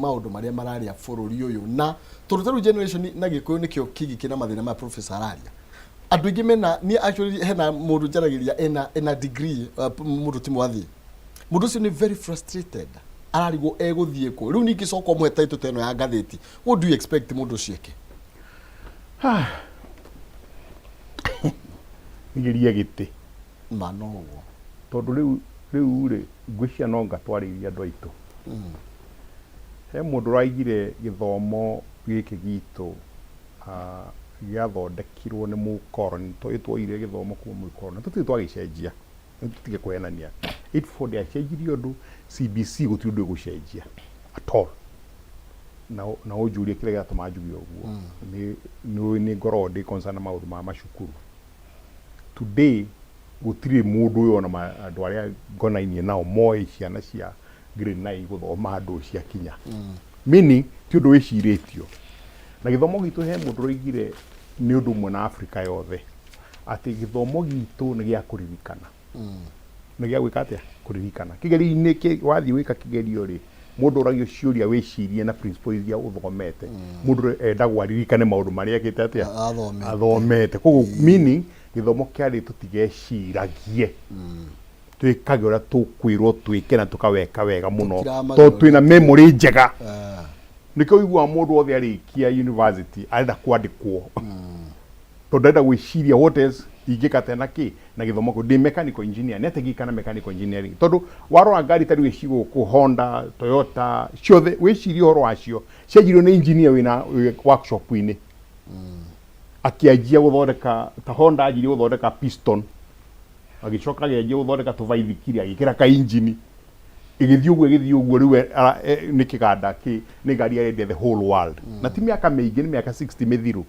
B: maũndũ marĩa mararĩa bũrũri ũyũ na tondũ ta rĩu generation na Gĩkũyũ nĩkĩo kĩngĩ kĩna mathĩna ma professor araria andũ aingĩ mena niĩ actually hena mũndũ njaragĩria ena degree mũndũ ti Mwathĩ mũndũ ũcio nĩ very frustrated ararigwo egũthiĩ kũ rĩu ningĩ coka ũmũhe title ta ĩno ya ngathĩti what do you expect mũndũ ũcio eke?
C: Ngiria gĩtĩ
B: ma no ũguo.
C: Tondũ rĩu rĩu rĩ ngwĩciria no ngatwarĩirie andũ aitũ. He mũndũ ũraigire gĩthomo gĩkĩ gitũ ah, gĩathondekirwo nĩ mũkoroni tondũ tuoire gĩthomo kuma mũkoroni tũtirĩ twagĩcenjia tũtige kũhenania 84 ndĩacenjirie ũndũ CBC gũtirĩ ũndũ ĩgũcenjia at all na na ũnjũrie kĩrĩa gĩatũma njuge ũguo nĩ nĩ nĩ ngoragwo ndĩ concerned na maũndũ ma macukuru today gũtirĩ mũndũ ũyũ ona ma- andũ arĩa ngonainie nao moĩ ciana cia grade 9 gũthoma andũ ciakinya meaning ti ũndũ wĩcirĩtio na gĩthomo gitũ he mũndũ ũroigire nĩ ũndũ ũmwe na Afrika yothe atĩ gĩthomo gitũ nĩ gĩa kũririkana nĩ gĩa gwĩka atĩa kũririkana kĩgerio-inĩ kĩ- wathiĩ gwĩka kĩgerio rĩ mũndũ ũragio ciũria wĩcirie na principle iria ũthomete mũndũ endagwo aririkane maũndũ marĩa ekĩte atĩa
B: Athomete.
C: athomete koguo meaning gĩthomo kĩarĩ tũtigeciragie twĩkage ũrĩa tũkwĩrwo twĩke na tũkaweka wega mũno
B: Tũtiramagia
C: tondũ twĩna memory njega
B: Ah.
C: nĩkĩo ũiguaga mũndũ wothe arĩkia university arenda kwandĩkwo tondũ ndenda gwĩciria what else ingĩka atĩa na kĩ na gĩthomo kĩu ndĩ mechanical engineer nĩ atĩa ingĩka na mechanical engineering tondũ warora ngari ta rĩu ici gũkũ Honda Toyota ciothe wĩcirie ũhoro wacio cianjirio nĩ engineer wĩna wĩ workshop-inĩ akĩanjia gũthondeka ta Honda anjirie gũthondeka piston agĩcoka agĩanjia gũthondeka tũbaithikiri agĩkĩra ka injini ĩgĩthiĩ ũguo ĩgĩthiĩ ũguo rĩu e- ara- e- nĩ kĩganda kĩ nĩ ngari arendia the whole world na ti mĩaka mĩingĩ nĩ mĩaka 60 mĩthiru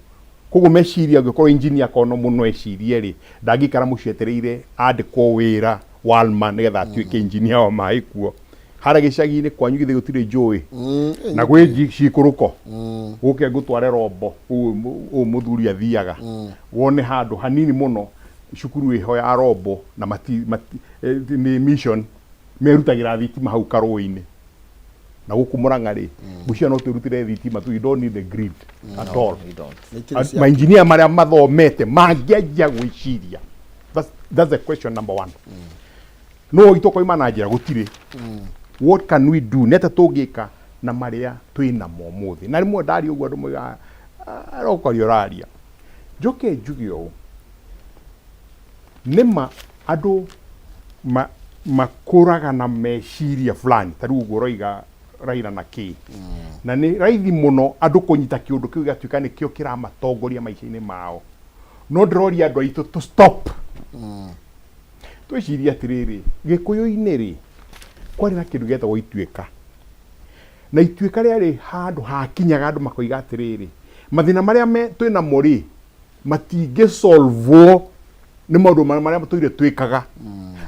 C: koguo meciria angĩkorwo engineer akorwo mũno ecirie rĩ ndangĩikara mũciĩ etereire andĩkwo wĩra Walma nĩgetha atuĩke engineer wa maĩ kuo harĩa gĩcagi-inĩ kwanyu githĩ gũtirĩ njũĩ na gwĩ nji- ciikũrũko gũke ngũtware rombo ũũ ũũ mũthuri athiaga wone handũ hanini mũno cukuru ĩho ya rombo na mati, mati, eh, nĩ mission merutagĩra thitima hau karũĩ-inĩ na gũkũ Mũrang'a rĩ ngwĩciria no twĩrutĩre thitima tu you don't need the grid at all
I: we don't.
B: Nĩ cia-
C: mainjinia marĩa mathomete mangĩanjia gwĩciria that's, that's the question number one no witũ koima na njĩra gũtirĩ what can we do nĩ atĩa tũngĩka na marĩa twĩ namo ũmũthĩ na rĩmwe ndaria ũguo andũ moigaga "Ah, arokaria ũraria njoke njuge ũũ nĩma andũ ma, makũraga na meciria fulani ta rĩu ũguo ũroiga Raila na kĩ na nĩ raithi mũno andũ kũnyita kĩũndũ kĩu gĩgatuĩka nĩkĩo kĩramatongoria maica-inĩ mao no ndĩroria andũ aitũ to stop twĩcirie atĩrĩrĩ gĩkũyũ-inĩ rĩ kwarĩ na kĩndũ gĩetagwo ituĩka na ituĩka rĩarĩ handũ hakinyaga andũ makoiga atĩrĩrĩ mathĩna marĩa me- twĩ namo rĩ matingĩsolvwo nĩ maũndũ marĩa marĩa tũire twĩkaga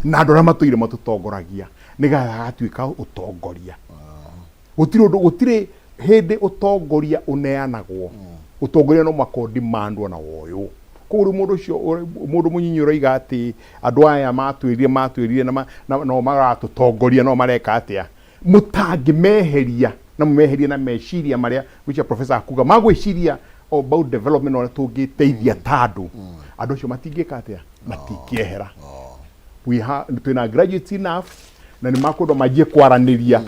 C: na andũ arĩa matũire matũtongoragia nĩgetha gagatuĩka ũtongoria gũtirĩ ũndũ gũtirĩ hĩndĩ ũtongoria ũneanagwo ũtongoria no mũhaka ũdimandwo na woywo koguo rĩu mũndũ ũcio ũrĩ- mũndũ mũnyinyi ũroiga atĩ andũ aya matwĩrire matwĩrire na ma- na- no maratũtongoria no mareka atĩa mũtangĩmeheria na mũmeherie na meciria marĩa gwĩcia professor akuga magwĩciria about development ũrĩa tũngĩteithia ta andũ andũ acio matingĩka atĩa matingĩehera we ha twĩna graduates enough na nĩ makwendwo manjie kwaranĩria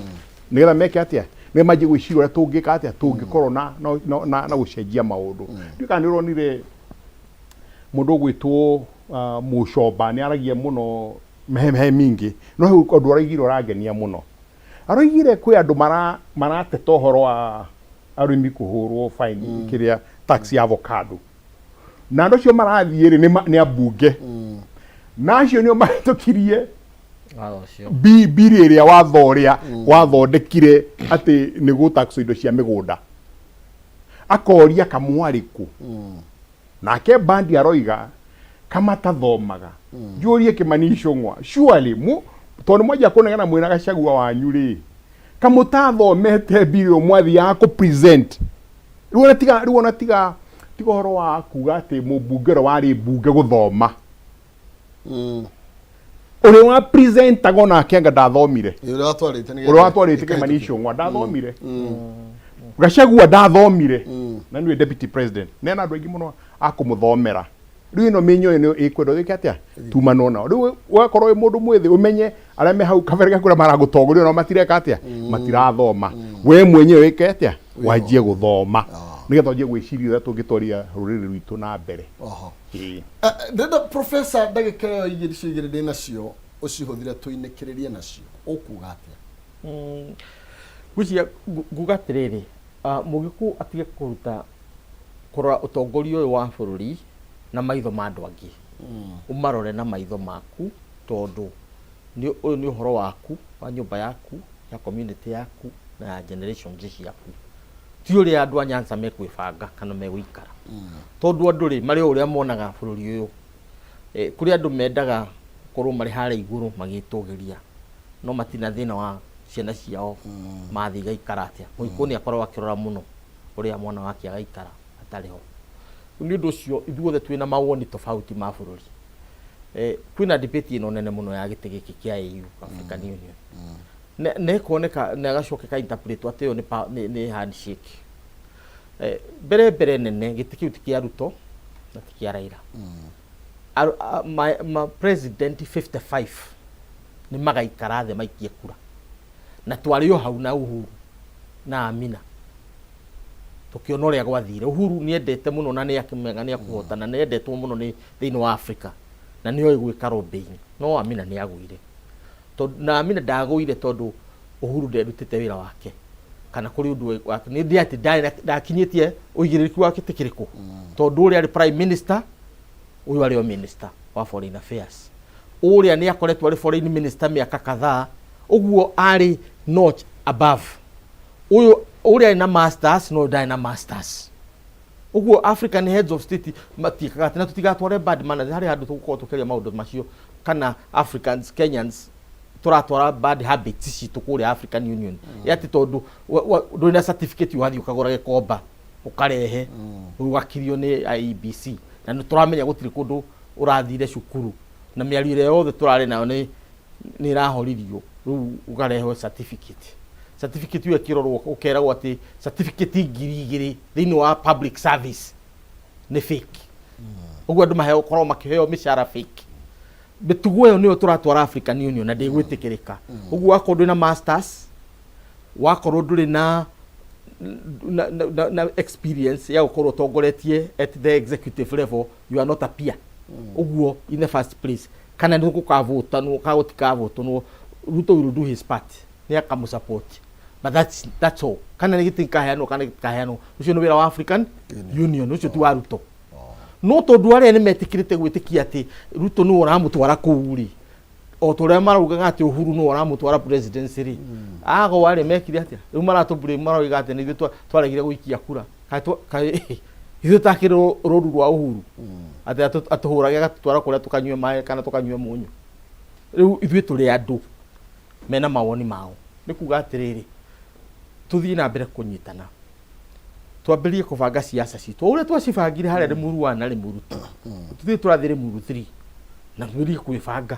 C: nĩgetha meke atĩa nĩgetha manjie gwĩciria ũrĩa tũngĩka atĩa tũngĩkorwo na, na, na, na, na gũcenjia maũndũ ndiũĩ kana nĩ ũronire mũndũ ũgwĩtwo uh, mũcomba nĩ aragia mũno mehemehe mingĩ no he ũndũ araigire ũrangenia mũno aroigire kwĩ andũ mara, marateta ũhoro wa arĩmi kũhũrwo fine mm. kĩrĩa tax ya avocado na andũ acio marathiĩ rĩ nĩ ma- nĩ ambunge na acio nĩo mahĩtũkirie
J: Watho ũcio.
C: bi- biri ĩrĩa watho ũrĩa wathondekire atĩ nĩ gũtaxwo indo cia mĩgũnda akoria kamwarĩkũ nake bandi aroiga kamatathomaga njũrie Kĩmani Ichung'wa surely mu tondũ mwanjia kũnegena mwĩna Gachagua wanyu rĩ kamũtathomete biri ĩyo mwathiaga kũ present rĩu ona tiga rĩu ona tiga tiga ũhoro wa kuga atĩ mũmbunge ũrĩa warĩ mbunge gũthoma ũrĩa wa presentaga onake anga ndathomire
B: Ũrĩa watwarĩte nĩgetha
C: ũrĩa watwarĩte Kĩmani Ichung'wa ndathomire Gachagua ndathomire na nĩwe deputy president nena andũ aingĩ mũno a kũmũthomera rĩu ĩno mĩnyo ĩno ĩkwendwo ĩke atĩa tumanwo nao rĩu ũgakorwo wĩ mũndũ mwĩthĩ ũmenye arĩa me hau kabere gaku arĩa maragũtongoria nao matireka atĩa matirathoma we mwenyewe wĩke atĩa wanjie gũthoma nĩgetha wanjie gwĩciria ũrĩa tũngĩtwaria rũrĩrĩ rwitũ na mbere
B: Oho.
C: Ĩĩ.
B: Ndĩrenda professor ndagĩka ĩyo igĩrĩ icio igĩrĩ ndĩ nacio Ũcihũthĩre tũinĩkĩrĩrie nacio. Ũkuga atĩa?
A: Ngwĩciria nguga atĩrĩrĩ, Mũgĩkũyũ atige kũruta kũrora ũtongoria ũyũ wa bũrũri na maitho ma andũ angĩ. Ũmarore na maitho maku tondũ nĩ ũyũ nĩ ũhoro waku, wa nyũmba yaku, ya community yaku na ya generations ciaku. Ti ũrĩa andũ a Nyanza mekwĩbanga kana megũikara. Tondũ andũ rĩ, marĩ o ũrĩa monaga bũrũri ũyũ. Kũrĩ andũ mendaga gũkorwo marĩ harĩa igũrũ magĩtũgĩria no matirĩ na thĩna wa ciana ciao mathiĩ igaikara atĩa. Mũgĩkũyũ nĩ akoragwo akĩrora mũno ũrĩa mwana wake agaikara atarĩ ho. Rĩu nĩ ũndũ ũcio ithuothe twĩna mawoni tofauti ma bũrũri. Kwĩna debate ĩno nene mũno ya gĩtĩ gĩkĩ kĩa AU, African Union. Na ĩkoneka na ĩgacoka ĩka interpret atĩ ĩyo nĩ handshake. Mbere mbere nene gĩtĩ kĩu ti kĩa Ruto na ti kĩa Raila. Ma president 55 nĩ magaikara thĩ maikie kura na twarĩ o hau na Uhuru na Amina tũkĩona ũrĩa gwathire. Uhuru nĩ endete mũno na nĩ akĩmenga nĩ akũhotana, nĩ endetwo mũno nĩ thĩinĩ wa Africa na nĩ oĩ gwĩka lobbying, no Amina nĩ agũire. Tondũ na Amina ndagũire tondũ Uhuru nderutĩte wĩra wake kana kũrĩ ũndũ wake, nĩ ndĩ atĩ ndarĩ ndakinyĩtie ũigĩrĩrĩki wa gĩtĩ kĩrĩkũ, tondũ ũrĩa arĩ prime minister, ũyũ arĩ o minister wa foreign affairs, ũrĩa nĩ akoretwo arĩ foreign minister mĩaka kadhaa, ũguo arĩ notch above ũyũ. Ũrĩa arĩ na masters no ũyũ ndarĩ na masters. Ũguo African heads of state matiĩkaga atĩ na tũtigatware bad manners harĩ handũ tũgũkorwo tũkĩaria maũndũ macio, kana Africans, Kenyans tũratwara bad habits citũ kũrĩa African Union, atĩ tondũ ndũrĩ na certificate ũgathiĩ ũkagũra gĩkomba ũkarehe, ũgakirio nĩ IEBC na nĩ tũramenya gũtirĩ kũndũ ũrathire cukuru na mĩario ĩrĩa yothe tũrarĩ nayo nĩ ĩrahoririo. Rĩu ũkarehwo certificate ĩyo ĩkĩrorwo, ũkeragwo atĩ certificate 2000 thĩinĩ wa public service nĩ fake. Ũguo andũ maheo korwo makĩheo mĩcara fake. Mĩtugo ĩyo nĩyo tũratwara African Union na ndĩgwĩtĩkĩrĩka. Ũguo wakorwo ndũrĩ na masters, wakorwo ndũrĩ na experience ya gũkorwo ũtongoretie at the executive level, you are not a peer. Ũguo in the first place, kana nĩ gũkavotanwo kana gũtikavotanwo, Ruto will do his part, nĩ akamũsupport, but that's all. Kana nĩ gĩtĩ gĩkaheanwo kana gĩtikaheanwo, ũcio nĩ wĩra wa African Union, ũcio ti wa Ruto. No tondũ arĩa nĩ metĩkĩrĩte gwĩtĩkia atĩ Ruto nĩwe ũramũtwara kũu rĩ, o ta ũrĩa maraugaga atĩ Uhuru nĩwe ũramũtwara presidency rĩ, agwa rĩ, mekire atĩa? Rĩu maratũ maroiga atĩ nĩ ithuĩ twaregire gũikia kura. Kaĩ ithuĩ takĩrĩ rũru rwa Uhuru atĩ atũhũrage agatũtwara kũrĩa tũkanyue maĩ kana tũkanyue mũnyũ? Rĩu ithuĩ tũrĩ andũ mena mawoni mao. Nĩ kuga atĩrĩrĩ, tũthiĩ na mbere kũnyitana, twambĩrĩrie kũbanga siasa citũ o ũrĩa twacibangire harĩa Limuru 1 na Limuru 2. Tũthiĩ tũrathiĩ Limuru 3 na twambĩrĩrie kwĩbanga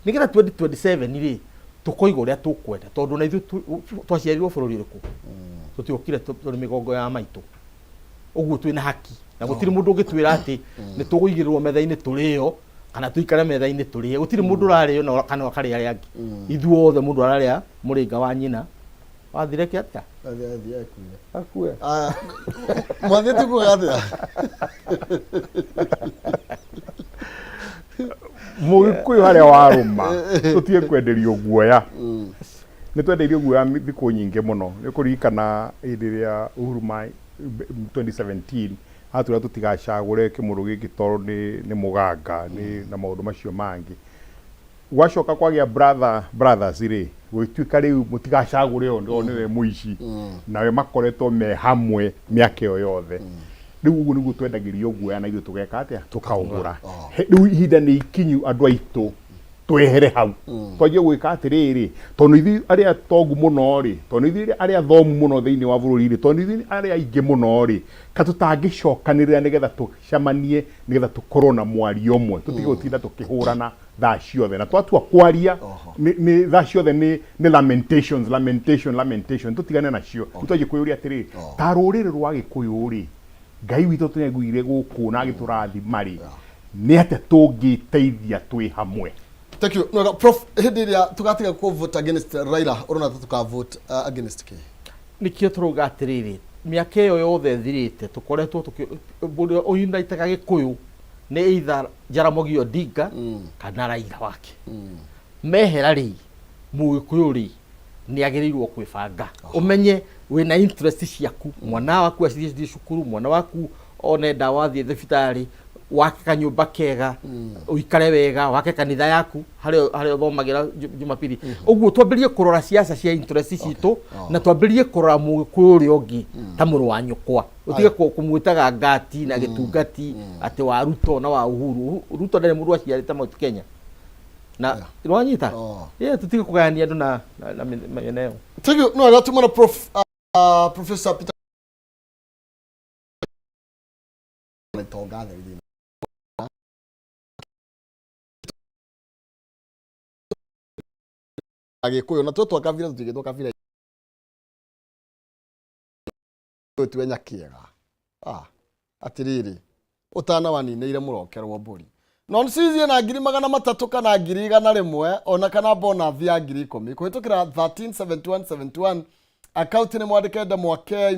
A: nĩgetha 2027 rĩ, tũkoiga ũrĩa tũkwenda, tondũ na ithuĩ twaciarirwo bũrũri ũrĩkũ? Tũtiokire tũrĩ mĩgongo ya maitũ. Ũguo twĩna haki na gũtirĩ mũndũ ũngĩtwĩra atĩ nĩ tũgũigĩrĩrwo metha-inĩ tũrĩo kana tũikare metha-inĩ tũrĩe. Gũtirĩ mũndũ ũrarĩo na kana akarĩa arĩa angĩ. Ithuothe mũndũ ararĩa mũrĩnga wa nyina. Wathire kĩ atĩa?
B: Athiĩ akuire.
A: Akue.
B: Aya, mwathiĩ tukuga atĩa?
C: Mũgĩkũyũ harĩa warũma, tũtige kwenderio guoya. Nĩ twendeirio guoya thikũ nyingĩ mũno. Nĩ ũkũririkana hĩndĩ ĩrĩa Uhuru ma 2017 atwĩra tũtigacagũre kĩmũrũ gĩkĩ tondũ nĩ mũganga nĩ na maũndũ macio mangĩ. Gwacoka kwagĩa brother brothers rĩ, gũgĩtuĩka rĩu mũtigacagũre ũyũ tondũ nĩwe mũici, nawe makoretwo me hamwe mĩaka ĩyo yothe. Rĩu ũguo nĩguo twendagĩrio guoya na ithuĩ tũgeka atĩa? Tũkaũgũra. Rĩu ihinda nĩ ikinyu andũ aitũ twehere hau, twanjie gwĩka atĩrĩrĩ, tondũ ithuĩ arĩa tongu mũno rĩ, tondũ ithuĩ arĩa thomu mũno thĩinĩ wa bũrũri rĩ, tondũ ithuĩ arĩa aingĩ mũno rĩ, ka tũtangĩcokanĩrĩra nĩgetha tũcemanie, nĩgetha tũkorwo na mwario ũmwe, tũtige gũtinda tũkĩhũrana thaa ciothe, na twatua kwaria nĩ thaa ciothe nĩ lamentations, lamentation, lamentation. Tũtigane nacio. Rĩu twanjie kwĩyũria atĩrĩrĩ, ta rũrĩrĩ rwa Gĩkũyũ rĩ, Ngai witũ tũnegũire gũkũ na agĩtũrathima rĩ, nĩ atĩa tũngĩteithia twĩ hamwe?
B: Thank you. No, Prof, hĩndĩ ĩrĩa tũgatiga kũ vote against Raila, ũrona ta tũka vote against kĩ?
A: Nĩkĩo tũrauga atĩrĩrĩ, mĩaka ĩyo yothe ĩthirĩte tũkoretwo tũkĩ ũrĩa ũunitaga Gĩkũyũ nĩ either Jaramogi Odinga kana Raila wake. Mehera rĩ, Mũgĩkũyũ rĩ, nĩ agĩrĩirwo kwĩbanga, ũmenye wĩna interest ciaku, mwana waku acithiĩ cukuru, mwana waku one ndawa, athiĩ thibitarĩ, wake kanyũmba kega, ũikare wega, wake kanitha yaku harĩa harĩa ũthomagĩra Jumapili. Ũguo twambĩrĩrie kũrora ciaca cia interest citũ, na twambĩrĩrie kũrora Mũgĩkũyũ ũrĩa ũngĩ ta mũrũ wa nyũkwa, ũtige kũmwĩtaga ngati na gĩtungati atĩ wa Ruto na wa Uhuru. Ruto ndarĩ mũndũ aciarĩte Mount Kenya na wanyita. Yeah, tutige kũgayania andũ na mĩena ĩyo.
B: Thank you. No, tumana Prof Professor Peter itonga theri thĩinĩ. Agĩkũyũ na tuo kabira tũtigĩtwo kabira tue nyakĩega. Ah, atĩrĩrĩ, ũtana waninĩire mũrokerwo mbũri nonsizie na 300,000 kana 100,000 ona kana bonus ya 10,000 kũhĩtũkĩra 137171 akaunti nĩ mwandĩke ndemwa K.